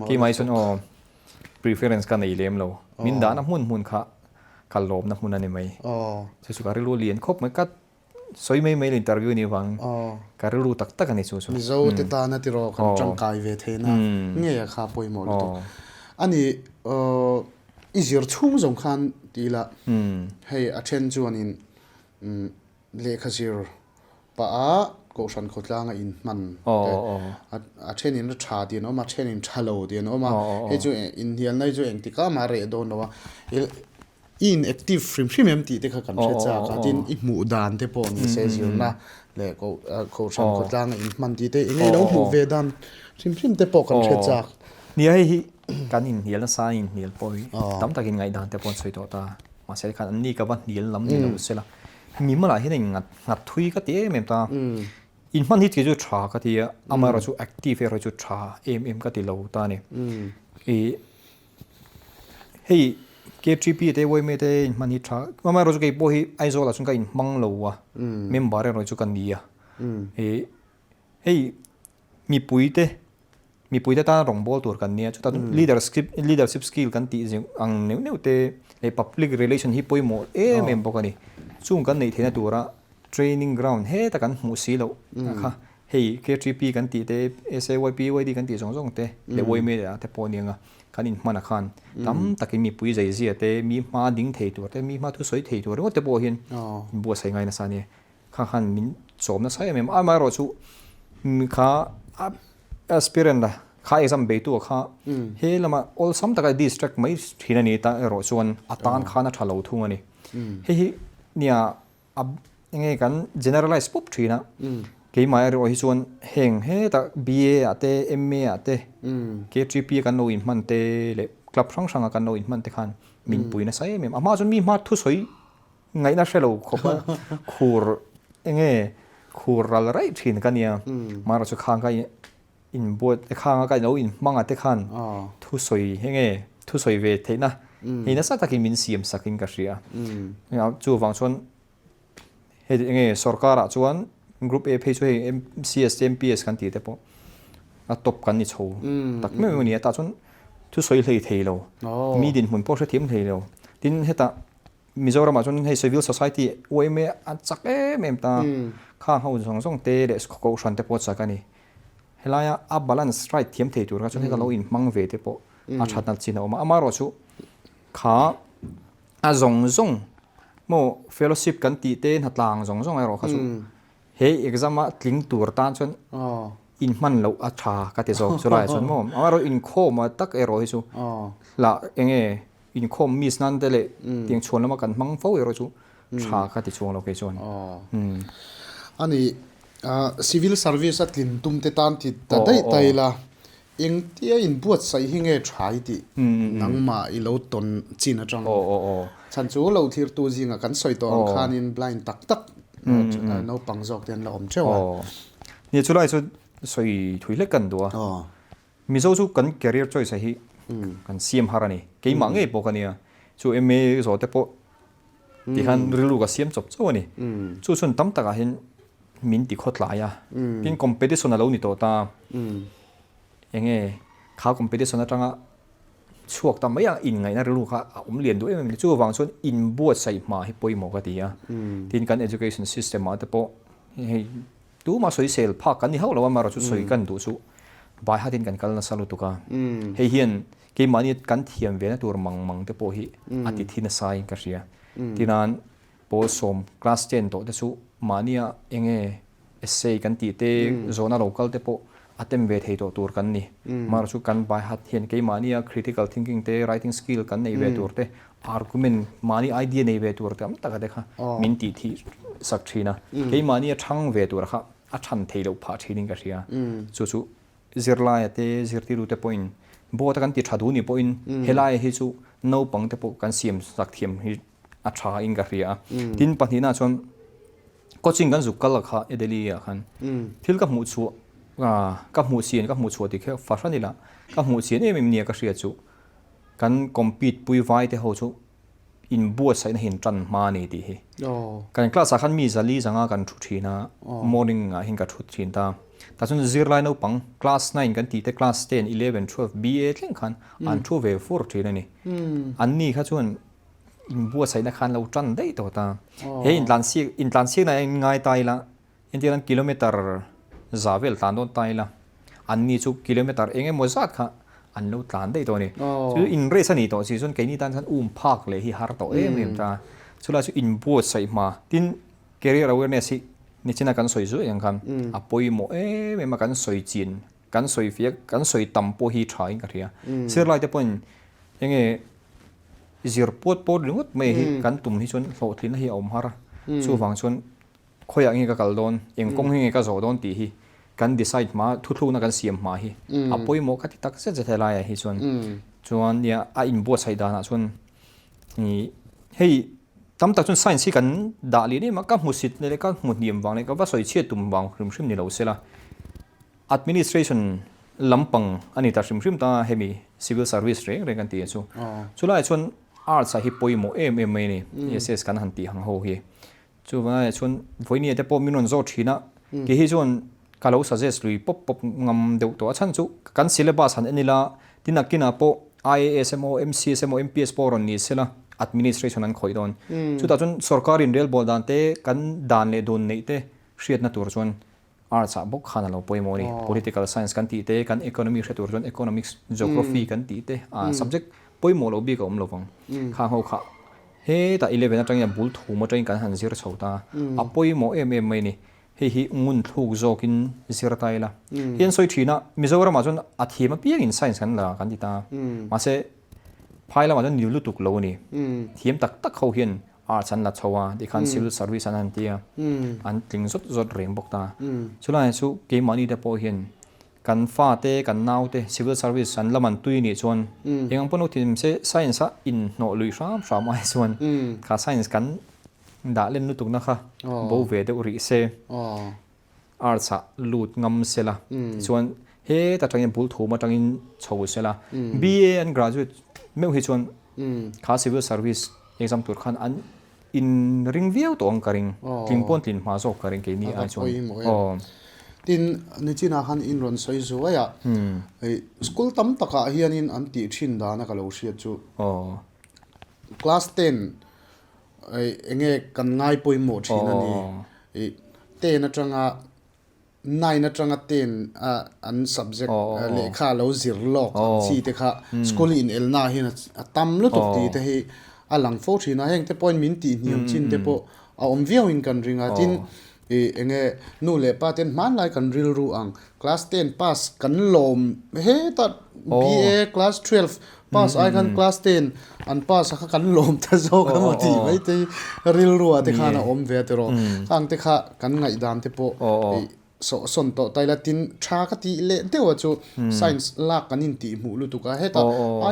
keimah hi chuan aw Preference ka nei lem lo. Min dahna hmun hmun kha ka lawmna hmun a ni mai. Chu chu ka rilru lian khawp mai. Ka sawi mai mai lo interview ni vang ka rilru tak tak a ni chu chu. Mizo te tana tiraw kan tangkai ve theihna ngei a kha pawimawh lutuk. A ni i zir chhung zawng khan ti ila hei a then chuanin Lehkha zir pah a Kohhran khawtlang a inhman te a thenin a tha tih an awm a, a thenin tha lo tih an awm a, hei chu inhnialna hi chu engtik ah mah a reh dawn lo a, i in active hrim hrim em tih te kha kan hre chak a, tin i hmuh dan te pawh ni se zirna leh Kohhran khawtlang a inhman tih te eng nge lo hmuh ve dan hrim hrim te pawh kan hre chak. Nia hei hi kan inhnial nasa a inhnial pawh hi tam takin ngaihdan te pawh an sawi tawh ta, mahse khan anni ka va hnial lam ni lo sela. Mimal ah hian in ngat ngat thui ka ti em em ta. In hman hi tih chu tha ka ti a, amaherawh chu active erawh chu tha em em ka ti lo ta a ni. I hei KTP te YMA te in hman hi tha, amaherawh chu keipawh hi Aizawl ah chuan ka inhmang lo a, member erawh chu ka ni a. I hei mipui te Mipuite tan rawngbâwl tur kan nia, chutah chuan leadership leadership skill kan tih zing ang neuh neuh te leh public relation hi pawimawh em em bawk a ni. Chung kan neih theihna tura training ground heta kan hmuh si loh kha hei KTP kan tih te, SAYP, YD kan tih zawng zawng te leh yma leh te pawh ania kan inhman ah khan tam takin mipui zeizia te, mi hma ding thei tur te, mi hma thusawi thei tur ringawt te pawh hian inbuatsaih ngai nasa ania. Kha khan min chawm nasa em em a, amaherawh chu kha aspirant a kha exam beitu a kha he lama awlsam taka distract mai thin a ni ta erawh chuan a tan khan a tha lo thung a ni. Hei hi nia a enge kan generalize pup thin a, keimah erawh hi chuan heng hetah BA ah te MA ah te KTP a kan lo inhman te leh club hrang hrang a kan lo inhman te khan min pui nasa em em a, a hma chuan mi hma thusawi Ngaihna hre lo khawp a, khur enge khur ral raih thin ka nia. Mahrawh chu khang ka inbuat khang a ka lo inhmang a te khan thusawi enge thusawi ve theihna hei nasa takin min siam sakin ka hria. Chuvang chuan hei enge sorkarah chuan group A phei chu hei MCS te MPS kan tih te pawh a top kan ni chho tak meuh meuh a ni a. Tah chuan thusawi hlei thei lo, mi dinhmun pawh hrethiam hlei lo. Tin hetah Mizoramah chuan hei civil society uaime a chak em em ta, khang ho zawng zawng te leh kohhran te pawh a chak a ni. Helaia a balance right thiam thei tur kha chuan heta lo inhmang ve te pawh a thatna chin a awm a. Amaherawh chu kha a zawng zawng maw fellowship kan tih te hnatlang zawng zawng erawh kha chu he exam a tling tur tan chuan inhman loh a tha ka ti zawk chulaiah chuan maw amaherawh inkhawm a tak erawh hi chu lah enge Inkhawm miss nan te leh tiang chhuan lama kan hmang fo erawh chu tha ka ti chuang lo kei chuan. A ni, civil service a tlin tum te tan ti ta daih ta ila, engtia inbuatsaih hi nge tha i tih nangmah i lo tawn chin atang. Chhan chu lo thirtu zinga kan sawi tawh ang khanin blind tak tak naupang zawk te an la awm teuh a. Nia chulai chu sawi thui hlek kan duh a. Mizo chu kan career choice hi kan siam har a ni. Keimah ngei pawh ka nia. Chu MA zawh te pawh tikhan rilru ka siam chawp chauh a ni. Chu chhun tam takah hian min ti khawtlai a. Tin competition a lo ni tawh ta. Enge kha competition atanga chhuak ta mai a inngaihna rilru kha a awm lian duh em em a ni. Chuvang chuan inbuatsaih hma hi pawimawh ka ti a. Tin kan education system ah te pawh hei Tumah sawisel phak kan ni hauh lo a, amaherawh chu sawi kan duh chu bai hatin kan kal nasa lutuk a. Hei hian keimahni kan thiam ve na tur mang mang te pawh hi a ti thi nasa in ka hria. Tinan pawl sawm class ten tawh te chu mahnia enge essay kan tih te zawhna lo kal te pawh a tem ve thei tawh tur kan ni. Amaherawh chu kan bai hat hian keimahnia critical thinking te writing skill kan nei ve tur te Argument, mahni idea nei ve tur tam taka te kha min tih thih sak thin a. Keimahni a thang ve tur kha a than thei loh phah thinin ka hria. Chu chu zirlaia te zirtirtu te pawhin board a kan ti tha duh ni pawhin helaia hi chu naupang te pawh kan siam sak thiam hi a tha in ka hria a. Tin pahnihna chuan coaching kan zuk kal a kha Delhi ah khan thil ka hmuh chhuah ka hmuh chian ka hmuh chhuah tih kha fahran ila ka hmuh chian em em nia ka hria chu. Kan compete pui vai te ho chu inbuatsaihna hi in tan hma a ni tih hi. Kan class ah khan mi zali zanga kan thu thin a, morning ah hian ka thu thin ta. Tah chuan zirlai naupang class nine kan tih te class ten, eleven, twelve, BA thleng khan an thu ve fur thin a ni. An ni kha chuan inbuatsaihna khan lo tan daih tawh ta. He intlansiak intlansiakna ah hian ngai ta ila Entir an kilometer za vel tlan dawn ta ila, an ni chu kilometer eng emaw zat kha an lo tlan daih tawh a ni. Chu in race a nih tawh si chuan keini tan chuan um phak leh hi har tawh em em ta. Chulai chu inbuatsaih hma tin career awareness hi nichina kan sawi zuai ang khan a pawimawh em em a kan sawi chin, kan sawi fiah, kan sawi tam pawh hi tha in ka hria. Zirlai te pawhin enge zir puat puat ringawt mai hi kan tum hi chuan hlawhtlinna hi a awm har a, chuvang chuan Khawiah nge ka kal dawn, eng kawng hi nge ka zawh dawn tih hi kan decide hma, thuthlukna kan siam hma hi a pawimawh ka ti tak zet zet helaiah hi chuan. Chuan nia a inbuatsaih danah chuan ih hei tam tak chuan science hi kan dah lian em a, ka hmusit leh ka hmu hniam vang leh ka va sawi chhiat tum vang hrim hrim ni lo sela administration lampang a ni ta hrim hrim ta hemi civil service reng reng kan tih chu. Chulaiah chuan arts ah hi pawimawh em em mai a ni, SS kan han tih ang ho hi. Chuvangah chuan vawinia te pawh min rawn zawt thin a, kei hi chuan ka lo suggest lui pawp pawp ngam deuh tawh a chhan chu kan syllabus han en ila tin a kinah pawh IAS emaw MCS emaw MPS pawh rawn ni sela. administration an khawih dawn. Chutah chuan sorkar inrelbawl dan te, kan dan leh dun neih te hriatna tur chuan Arts ah bawk khan a lo pawimawh a ni. Political science kan tih te, kan economy hre tur chuan economics, geography kan tih te, ah subject pawimawh loh bik a awm lo vang. Khang ho kha hetah eleven atangin a bul thum atangin kan han zir chho ta. A pawimawh em em mai a ni. Hei hi ngun thluk zawkin zir ta ila. Hei an sawi thin a, Mizoramah chuan a thiam apiangin science kan la kan ti ta. Mahse phai lamah chuan ni lutuk lo a ni. Thiam tak tak ho hian Arts an la chho a, tikhan civil service an han ti a, an tling zawt zawt reng bawk ta. Chulaiah chu keimahni te pawh hian kan fate, kan naute civil service an la man tui nih chuan eng ang pawh ti se science a inhnawh luih hram hram ai chuan kha science kan dah len lutukna kha bo ve deuh rih se. Arts ah lut ngam sela tichuan heta atangin bul thum atangin chho sela BA an graduate meuh hi chuan kha civil service exam tur khan an in ring viau tawh ang ka ring tling pawn tlin hma zawk ka ring keini ai chuan aw. Tin nichinah khan in rawn sawi zuai a hei school tam takah hianin an tih thin dana ka lo hriat chu class ten Enge kan ngai pawimawh thin a ni. Ten atanga nine atanga ten a an subject lehkha a lo zir lawk ang chi te kha school in elna hian a tam lutuk tih te hi a lang fo thin a. Heng te pawhin min tih hniam chin te pawh a awm viau in kan ring a. Tin enge nu leh pa ten hmanlai kan rilru ang class ten pass kan lawm heta BA class 12 Pass ai khan class ten an pass a kha kan lawm ta zawk emaw tih mai te hi rilru ah te khan a awm ve a tiraw. Khang te kha kan ngaihdan te pawh ih sawh sawn tawh ta ila tin tha ka tih leh deuh a chu science lak kan intih hmuh lutuk a hetah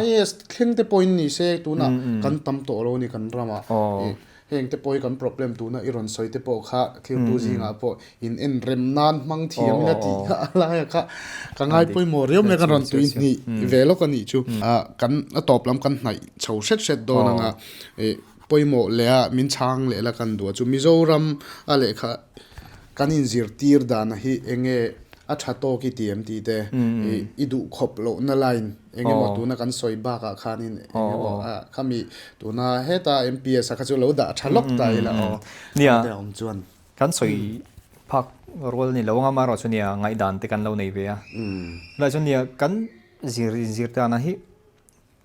IAS thleng te pawhin ni se tunah kan tam tawh lo a ni kan ramah ih Heng te pawh hi kan problem tuna i rawn sawi te pawh kha thiltu zingah pawh in en rem nan hmang thiam ila tih kha a laia kha ka ngai pawimawh riau mai a kan rawn tui hnih ve lawk a nih chu. Kan a tawp lam kan hnaih chho hret hret dawn anga ih pawimawh leh a min chhang leh la kan duh a chu Mizoram a lehkha kan inzirtir dana hi eng nge a tha tawk i ti em tih te ih i duh khawp lohna line Eng emaw tuna kan sawi bakah khanin eng emaw a khami tuna heta MPS a kha chu lo dah tha lawk ta ila aw. Nia. Te awm chuan. Kan sawi phak rual ni lo anga amaherawh chu nia ngaihdan te kan lo nei ve a. Chulai chuan nia kan zir inzir tana hi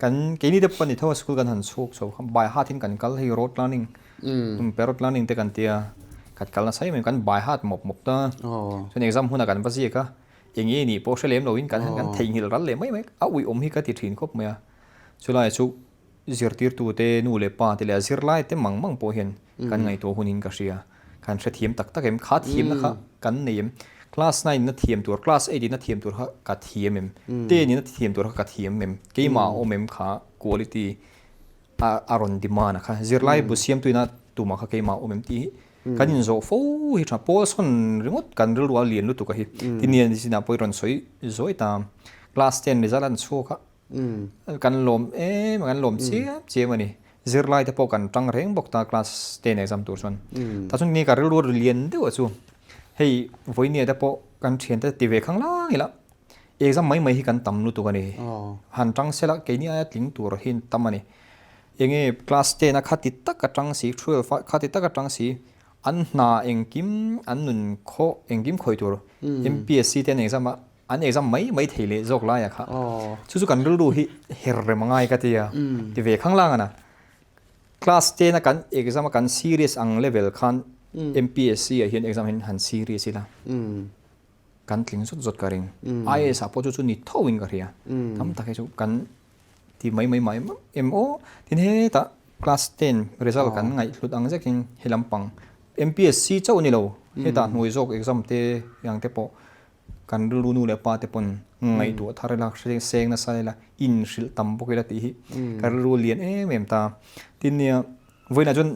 kan keini te pawh ni tho a school kan han chhuk chho kha by heart in kan kal hei road learning parrot learning te kan tia kan kal nasa em em kan by heart mawp mawp ta. Chuan exam hunah kan va ziak a. Eng nge nih pawh hre lem loin kan han kan theihnghilh ral leh mai mai a uiawm hi ka ti thin khawp mai a. Chulai chu zirtirtute nu leh pa te leh a zirlai te mang mang pawh hian kan ngaihtuah hun in ka hria. Kan hrethiam tak tak em? Kha thiamna kha kan nei em? Class nine na thiam tur, class eight in a thiam tur kha ka thiam em? Ten in a thiam tur kha ka thiam em? Keimah a awm em kha quality a a rawn demand a kha. Zirlai bu siamtuina tumah kha keimah a awm em tih hi Kan inzawh fo hi tha pawl sawn ringawt kan rilru a lian lutuk a hi. Tinian zinah pawh i rawn sawi zawi ta. Class ten result an chhuak a. Kan lawm em a, kan lawm chiam chiam a ni. Zirlai te pawh kan tang reng bawk ta class ten exam tur chuan. Tah chuan ni ka rilru lian deuh a chu. Hei vawinia te pawh kan thiante ti ve khang lang ila. Exam mai mai hi kan tam lutuk a ni. Han tang sela keini aia tling tur hi an tam a ni. Enge class ten a khati tak atang si, 12 a khati tak atang si, an hna engkim, an nun khaw engkim khawi tur MPSC te an exam a, an exam mai mai thei leh zawk lai a kha. Chu chu kan rilru hi her rem angai ka ti a, ti ve khang lang a na. Class ten a kan exam a kan serious ang level khan MPSC ah hian exam hian han serious ila. Kan tling zawt zawt ka ring. IAS ah pawh chu chu ni tho in ka hria. Tam tak hi chu kan Ti mai mai mai em aw. Tin hetah class ten result kan ngaihhlut ang zekin he lampang MPSC chauh a ni lo, hetah hnuai zawk exam te ang te pawh kan rilru nu leh pa te pawn ngaihtuah thar ila, seng nasa ila, inhrilh tam bawk ila tih hi ka rilru lian em em ta. Tin nia vawiinah chuan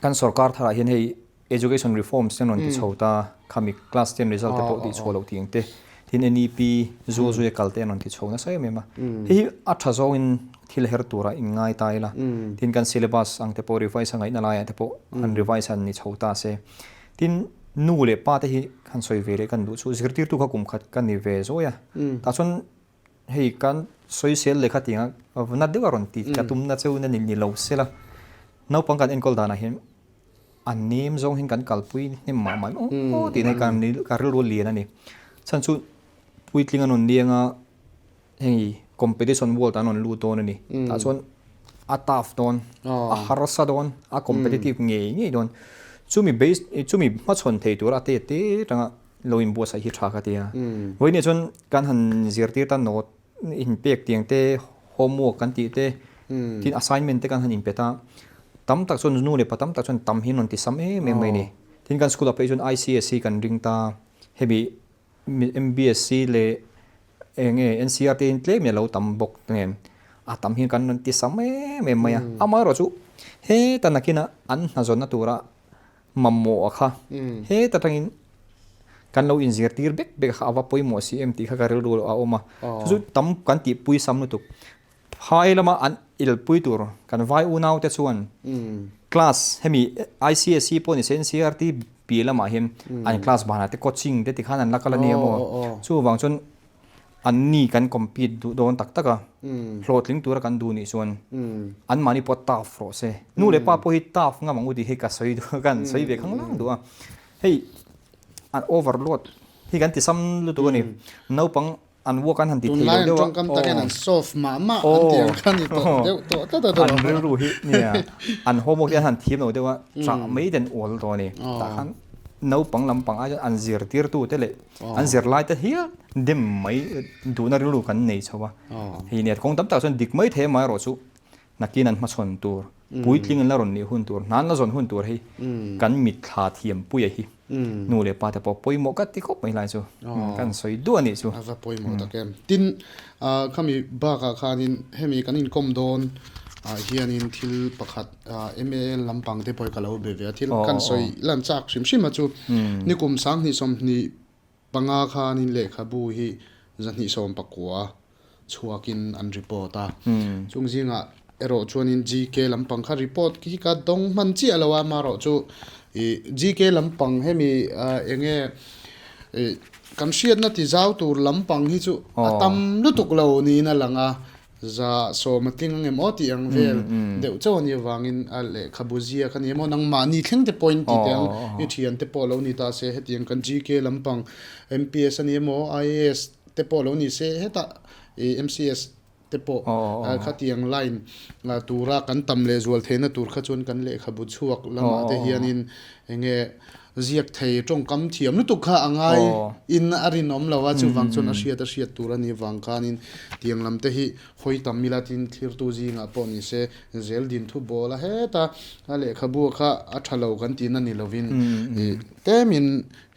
Kan sorkar tharah hian hei education reforms te an rawn ti chho ta, khami class ten result te pawh tih chhuah loh tih ang te, tin NEP zul zuia kal te an rawn ti chho nasa em em a. Hei hi a tha zawngin thil her tura in ngai ta ila, tin kan syllabus ang te pawh revise a ngaihna laiah te pawh han revise han ni chho ta se. Tin nu leh pa te hi han sawi ve leh kan duh chu zirtirtu kha kum khat ka ni ve zawi a, tah chuan. Hei kan sawisel lehkha tiang a na deuh a rawn ti ka tumna cheu na ni lo sela. Naupang kan enkawl danah hian a nem zawng hian kan kalpui hnem mah mah aw aw tih hi ka rilru lian a ni. Chhan chu puitling an rawn leng a hei competition world an rawn lut dawn a ni. Tah chuan a tough dawn, a harsa dawn, a competitive ngei ngei dawn. Chumi base chumi hmachhawn thei tur a te te atanga lo inbuatsaih hi tha ka ti a. Vawiinah chuan kan han zirtir ta note inpek tiang te, homework kan tih te, tin assignment te kan han inpe ta. Tam tak chuan nu leh pa tam tak chuan tam hi an rawn ti sam em em mai a ni. Tin kan school ah phei chuan ICSE kan ring ta, hemi MBSC leh eng nge NCERT in tlem hi a lo tam bawk nen a tam hian kan rawn ti sam em em mai a. Amaherawh chu heta nakinah an hnazawnna tura mamawh a kha heta tangin kan lo inzirtir bek bek a kha a va pawimawh si em tih kha ka rilru a awm a chu chu tam kan tihpui sam lutuk phai lama an ilpui tur kan vai unau te chuan class hemi ICSE pawh ni se NCERT piah lamah hian an class banah te coaching te tikhan an la kal a nia maw chuvang chuan An ni kan compete duh dawn tak tak a, hlawhtling tura kan duh nih chuan anmahni pawh tough rawh se. Nu leh pa pawh hi tough ngam ang u tih hi ka sawi duh a, kan sawi ve khang lang duh a. Hei an overload hi kan ti sam lutuk a ni. Naupang an work an han ti thei lo deuh a. Tunlai an tawngkam takin an soft mah mah an ti ang kha ni tawh deuh tawh tlat a tawh. An rilru hi nia an homework hi an han thiam lo deuh a, chah mai ten awl tawh a ni. Tah khan naupang lampang ai chuan an zirtirtute leh An zirlai te hial dem mai duhna rilru kan nei chho a. Hei nia kawng tam tak chuan dik mai thei amaherawh chu nakin an hmachhawn tur, puitling an la rawn nih hun tur, hna an la zawn hun tur hei kan mitthla thiampuia hi nu leh pa te pawh pawimawh ka ti khawp mai lai chu kan sawi duah a nih chu. A va pawimawh tak em. Tin, khami bakah khanin hemi kan inkawm dawn ah hianin thil pakhat MAL lampang te pawh hi ka lo be ve a, thil kan sawi lan chak hrim hrim a chu nikum 2025 khanin lehkhabu hi 270 chhuakin an report a, chung zingah erawh chuanin GK lampang kha report hi ka dawng hman chiah lo a, amaherawh chu ih GK lampang hemi eng nge ih kan hriatna ti zau tur lampang hi chu a tam lutuk lo niin a lang a. 100 a tling angem aw tih ang vel deuh chauh a nih avangin a lehkhabu ziak a ni emaw nangmahni thleng te pawhin ti teh ang i thian te pawh lo ni ta se hetiang kan GK lampang MPS a ni emaw IAS te pawh lo ni se hetah ih MCS te pawh khatiang line tura kan tam leh zual theihna tur kha chuan kan lehkhabu chhuak lamah te hianin eng nge Ziak thei tawngkam thiam lutuk kha a ngai in a rinawm lo a, chuvang chuan a hriat a hriat tur a nih vang khanin tiang lam te hi hawi tam ila tin thlirtu zingah pawh ni se zel din thu bawl a heta a lehkhabu kha a tha lo kan tihna ni lovin ih tlemin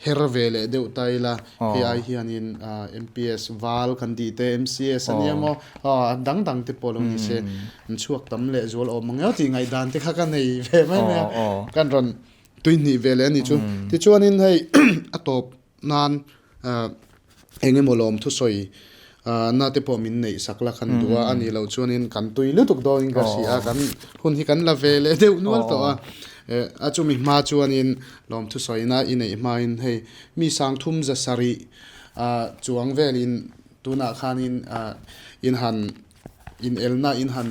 her ve leh deuh ta ila hei ai hianin MPS val kan tih te MCS a nia maw a dang dang te pawh lo ni se an chhuak tam leh zual awm ang emaw tih ngaihdan te kha ka nei ve mai mai a kan rawn Tui hnih ve leh a ni chu. Tichuanin hei a tawp nan eng emaw lawm thusawi na te pawh min neih sak la kan duh a, a nih loh chuanin kan tui lutuk dawnin ka hria a, kan hun hi kan la ve leh deuh nual tawh a. A chumi hma chuanin lawm thusawina i neih hmain hei mi 3700 chuang velin tunah khanin in han Inelna in han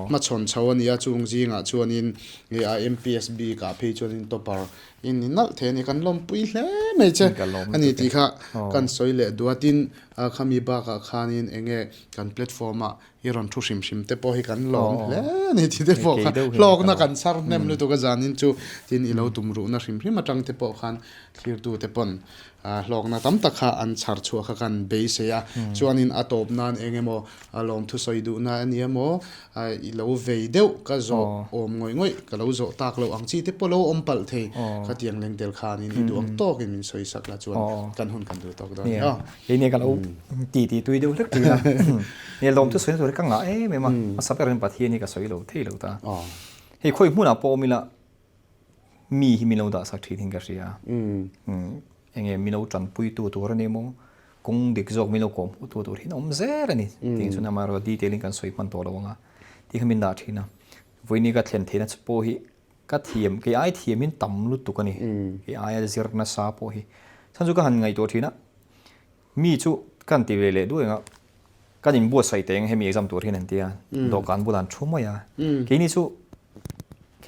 hmachhawn chho a nia, chung zingah chuanin nge a MPS bikah phei chuanin topper in ni nalh thei a ni, kan lawmpui hle mai che a ni tih kha kan sawi leh duh a, tin khami bakah khanin eng nge kan platform ah i rawn thu hrim hrim te pawh hi kan lawm hle a ni tih te pawh kha hlawkna kan chhar hnem lutuk a zanin chu tin i lo tum ruhna hrim hrim atang te pawh khan thlirtute pawn Hlawkna tam tak kha an chhar chhuah kha kan beisei a, chuanin a tawp nan eng emaw lawmthu sawi duhna a ni emaw i lo vei deuh ka zawh awm ngawih ngawih ka lo zawh tak loh ang chi te pawh lo awm palh thei khatiang leng tel khanin i duh ang tawkin min sawi sak la chuan kan hun kan duh tawk dawn nia. Kei nia ka lo ti ti tui deuh hlek thin a, nia lawmthu sawi na tur hi ka ngah em em a, hmasa berin Pathian hi ka sawi lo thei lo ta. Hei khawi hmunah pawh awm ila Mi hi min lo dah sak thin in ka hria. Enge min lo tanpui tu tur a ni maw? Kawng dik zawk min lo kawh hmuh tu tur hi an awm zel a ni. Tih chuan amaherawh detail in kan sawi hman tawh lo ang a. Tih kha min dah thin a. Vawiini ka thlen theihna chu pawh hi ka thiam, kei ai thiam in tam lutuk a ni. Kei aia zir nasa pawh hi. Chhan chu ka han ngaihtuah thin a, mi chu ka han ti ve leh duai ang a. Kan inbuatsaih teh eng hemi exam tur hian an ti a, dawhkan bulah an thu mai a. Keini chu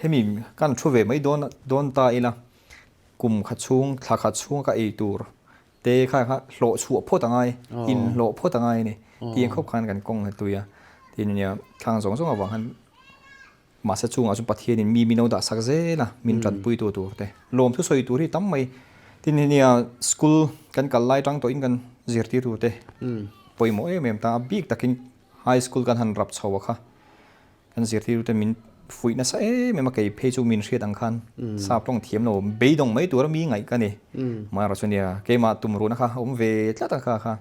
hemi kan thu ve mai dawn dawn ta ila, kum khat chhung, thla khat chhunga ka ei tur te kha kha hlawh chhuah phawt a ngai, inhlawh phawt a ngai a ni. Tiang khawp khan kan kawng a tui a, tin nia thlang zawng zawng avang khan Mahse chungah chuan Pathianin mi min lo dah sak zel a, min tanpuitu tur te. Lawmthu sawi tur hi tam mai. Tin henia school kan kal lai tang tawhin kan zirtirtu te pawimawh em em ta a, bik takin high school kan han rap chho a kha kan zirtirtu te min fuih nasa em em a, kei phei chu min hriat ang khan sap tawng thiam lo beidawng mai tura mi ngaih ka ni. Amaherawhchu chu nia keimah tumruhna kha a awm ve tlat a kha kha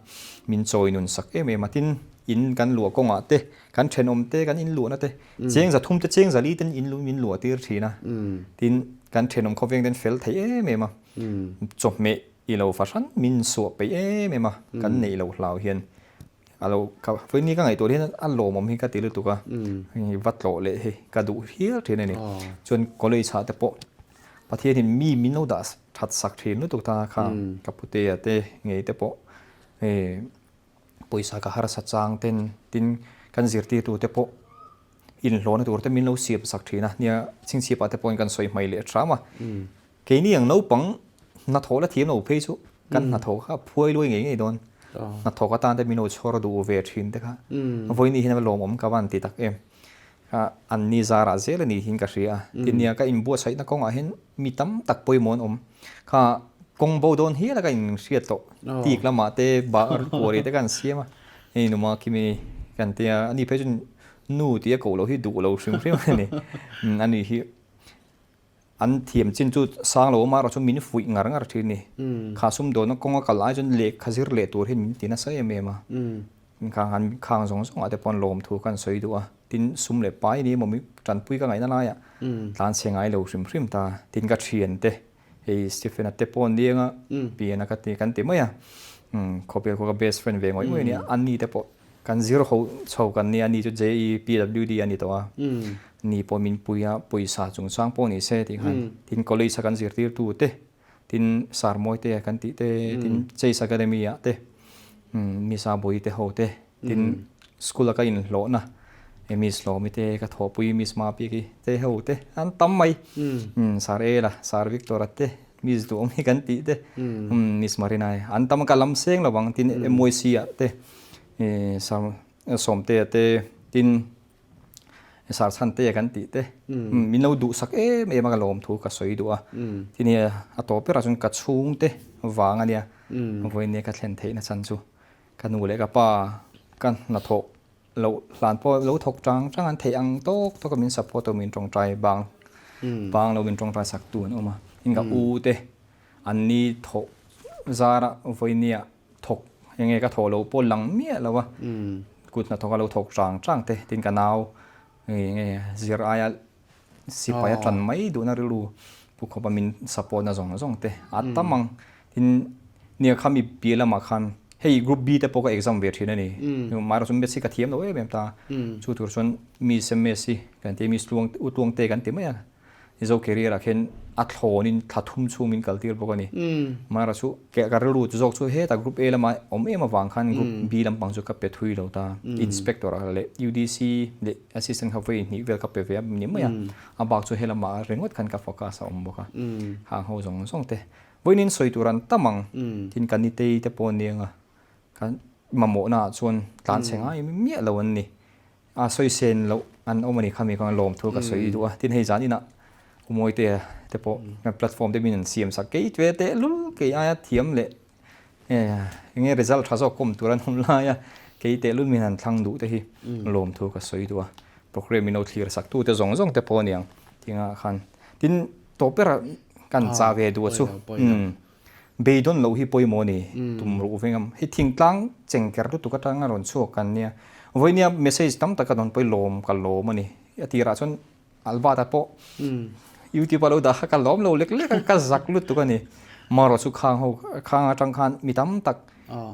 min chawi nun sak em em a, tin in kan luah kawngah te Kan thenawm te, kan inluahna te, cheng za thum te, cheng za li ten in min luah tir thin a. Tin, kan thenawm khawveng ten fel thei em em a. Chawhmeh i lo fahran min suah peih em em a, kan neih loh hlau hian a lo ka vawiin ni ka ngaihtuah hian a lawmawm hi ka ti lutuk a. Va tlawh leh hi ka duh hial thin a ni. Chuan college ah te pawh Pathianin mi min lo dah that sak thin lutuk ta kha ka putea te ngei te pawh Pawisa ka harsa chang ten tin kan zirtirtu te pawh inhlawhna tur te min lo siam sak thin a, nia chhingchhip ah te pawhin kan sawi hmai leh hram a. Keini ang naupang hnathawh la thiam lo phei chu kan hnathawh kha phuai luai ngei ngei dawn. Hnathawk atan te min lo chhawr duh ve thin te kha vawiin hian a lawmawm ka van ti tak em. Kha an ni zarah zel a ni hian ka hria a. Tin nia ka inbuatsaihna kawngah hian mi tam tak pawimawh an awm. Kha kawng bo dawn hial a ka inhriat tawh. Tik lamah te bar kuari te kan siam a. Hei numa khimi kan tia ani phei chu nu tih a koh loh hi duh lo hrim hrim a ni. Ani hi An thiam chin chu sang lo awm a, erawh chuan min fuih ngar ngar thin a ni. Kha sumdawnna kawnga kal ai chuan lehkha zir leh tur hian min ti nasa em em a. Khang han khang zawng zawngah te pawh lawmthu kan sawi duh a. Tin, sum leh pai ni emaw mi tanpui ka ngaihna laiah tlan chhe ngai lo hrim hrim ta. Tin, ka thiante hei Stephen-a te pawh an ni anga, Piana ka ti kan ti mai a. Khawpel khaw ka best friend ve ngawih ngawih a nia. Ani te pawh Kan zir ho chho kan nia ni chu JEPWD a ni tawh a, ni pawh min pui a, pawisa chungchang pawh ni se tih khan tin college a kan zirtirtu te, tin Sarmawi te kan tih te, tin Chase Academy ah te, Miss Abui te ho te, tin school a ka inhlawhna Miss Hlawmi te ka thawhpui Miss Mapiki te ho te an tam mai, Sir Ela, Sir Victor-a te. Miss duhawm hi kan tih te, Miss Marina hi an tam a ka lam seng lo ang tin MYC ah te Sawmtea te tin Sarchhantea kan tih te min lo duhsak em em a ka lawmthu ka sawi duh a tin hi a tawp berah chuan ka chhungte vang a nia vawiin ka thlen theihna chhan chu ka nu leh ka pa ka hnathawh Lo hlan pawh lo thawk chang chang an theih ang tawk tawk a min support a min tawngtai bang bang lo min tawngtai sak tu an awm a in ka u te an ni thawh zara vawinia thawk enge ka thawh loh pawh lang miah lo a kut hnathawk a lo thawk chang chang te tin ka nau enge zir aia Sipai a tan mai duhna rilru pu khawpa min support na zawng zawng te a tam ang. Tin, nia kha mi piah lamah khan hei group B te pawh ka exam ve thin a ni. Amaherawhchu chu Maths hi ka thiam lo em em ta. Chu tur chuan Miss Messi kan ti a, Miss Tluang U Tluangte kan ti mai a. Mizo career ah khian a thlawnin thla thum chhung min kaltir bawk a ni. Amaherawhchu chu ka rilru chu zawk chu hetah group A lama awm em avang khan group B lampang chu ka pe thui lo ta. Inspector ah leh UDC leh Assistant kha vawi hnih vel ka pe ve a ni mai a, a bak chu helamah ringawt khan ka focus a awm bawk a, hang ho zawng zawng te vawiin sawi tur an tam ang, tin ka nitei te pawh aniang a, ka mamawhna ah chuan tlan chhe ngai miah lo an ni, a sawi sen loh an awm a ni khami kha lawmthu ka sawi duh a, tin hei zan inah Umawitea te pawh platform te min an siam sak kei ve tehlul kei aia thiam leh Enge result tha zawk kawm tur an awm lai a, kei tehlul min han thlang duh te hi lawmthu ka sawi duh a, programme min lo thlir sak tu te zawng zawng te pawh aniang tinga khan tin tawp ber ah kan chah ve duh a chu beidawn loh hi pawimawh a ni tum ruh veng a, hei thingtlang chengker lutuk atanga rawn chhuak kan nia, vawinia message tam tak a rawn pawi lawm ka lawm a ni, a tirah chuan Albert-a pawh YouTube a lo dah kha ka lawm lo lek lek a, ka zak lutuk a ni. Marawh chu khang ho khang atang khan mi tam tak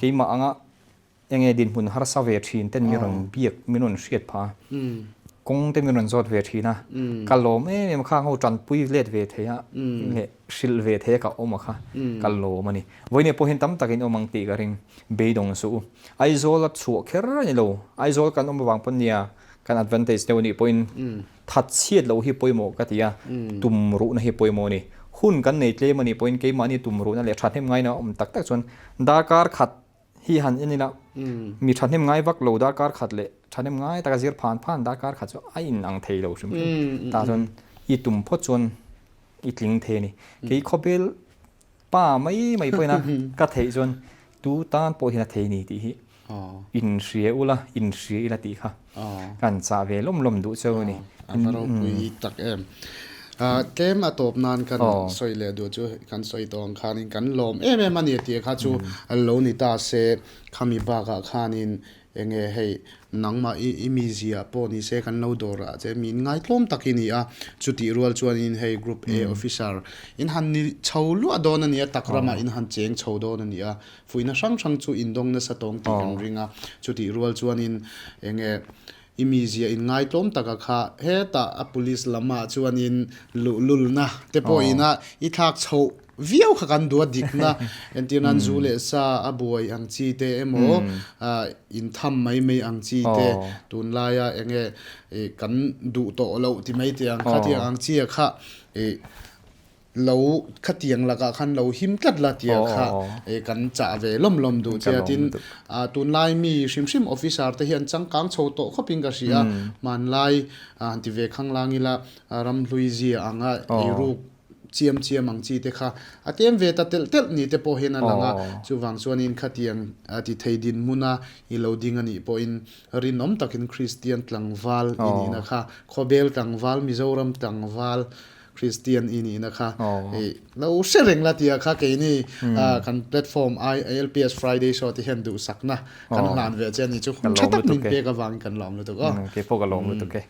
keimah anga enge dinhmun harsa ve thin ten mi rawn biak mi rawn hriat phah a. Kawng te min rawn zawt ve thin a, ka lawm em em kha ho tanpui let ve thei a leh hrilh ve thei a ka awm a kha ka lawm a ni. Vawiin pawh hian tam tak in awm ang tih ka ring, beidawng suh u. Aizawl a chhuah kher a ni lo, Aizawl kan awm avang pawn nia kan advantage deuh anih pawhin that chhiat loh hi pawimawh ka ti a, tum ruhna hi pawimawh a ni. Hun kan nei tlem anih pawhin keimahni tum ruhna leh thahnem ngaina awm tak tak chuan darkar khat Hi han en ila, mi thahnem ngai vak lo darkar khat leh thahnem ngai taka zir phan phan darkar khat chu a in ang thei lo hrim hrim. Tah chuan i tum phawt chuan i tling thei a ni. Kei khawvel pa mai mai pawhin a ka theih chuan tu tan pawh hian a thei ni tih hi inhria ula, inhria ila tih kha kan chah ve lawm lawm duh cheu a ni. A va ropui tak em. Tlem a tawp nan kan sawi leh duh chu kan sawi tawh ang khanin kan lawm em em a ni tih kha chu lo ni ta se khami bakah khanin enge hei nangmah i mizia pawh ni se kan lo dawr ah che mi inngaitlawm tak i ni a chutih rual chuanin hei group A officer in han ni chho luah dawn a ni a tak ramah in han cheng chho dawn a ni a fuihna hrang hrang chu indawng nasa tawng tih kan ring a chutih rual chuanin enge I mizia in ngaitlawm taka kha hetah a police lamah chuanin luhlulna te pawhin a i thlak chhoh viau kha kan duh a dikna entir nan zu leh sa a buai ang chi te emaw in tham mai mai ang chi te tunlaia enge kan duh tawh loh ti mai teh ang khatiang ang chi a kha ih Lo khatiang lakah khan lo him tlat la tia kha kan chah ve lawm lawm duh che a. Tin, tunlai mi hrim hrim officer te hi an changkang chho tawh khawpin ka hria a. Hmanlai han ti ve khang lang ila ramhlui zia anga eiruk chiam chiam ang chi te kha a tlem ve ta telh telh ni te pawh hian a lang a. Chuvang chuanin khatiang ti thei dinhmuna i lo ding a nih pawhin rinawm takin Kristian tlangval i nihna kha khawbel tlangval, Mizoram tlangval, Christian i nihna kha i lo hre reng la tia kha keini kan platform ILPS Friday Show te hian duhsakna kan hlan ve che a ni chu hun tha tak min pek avangin kan lawm lutuk aw. Keipawh ka lawm lutuk e.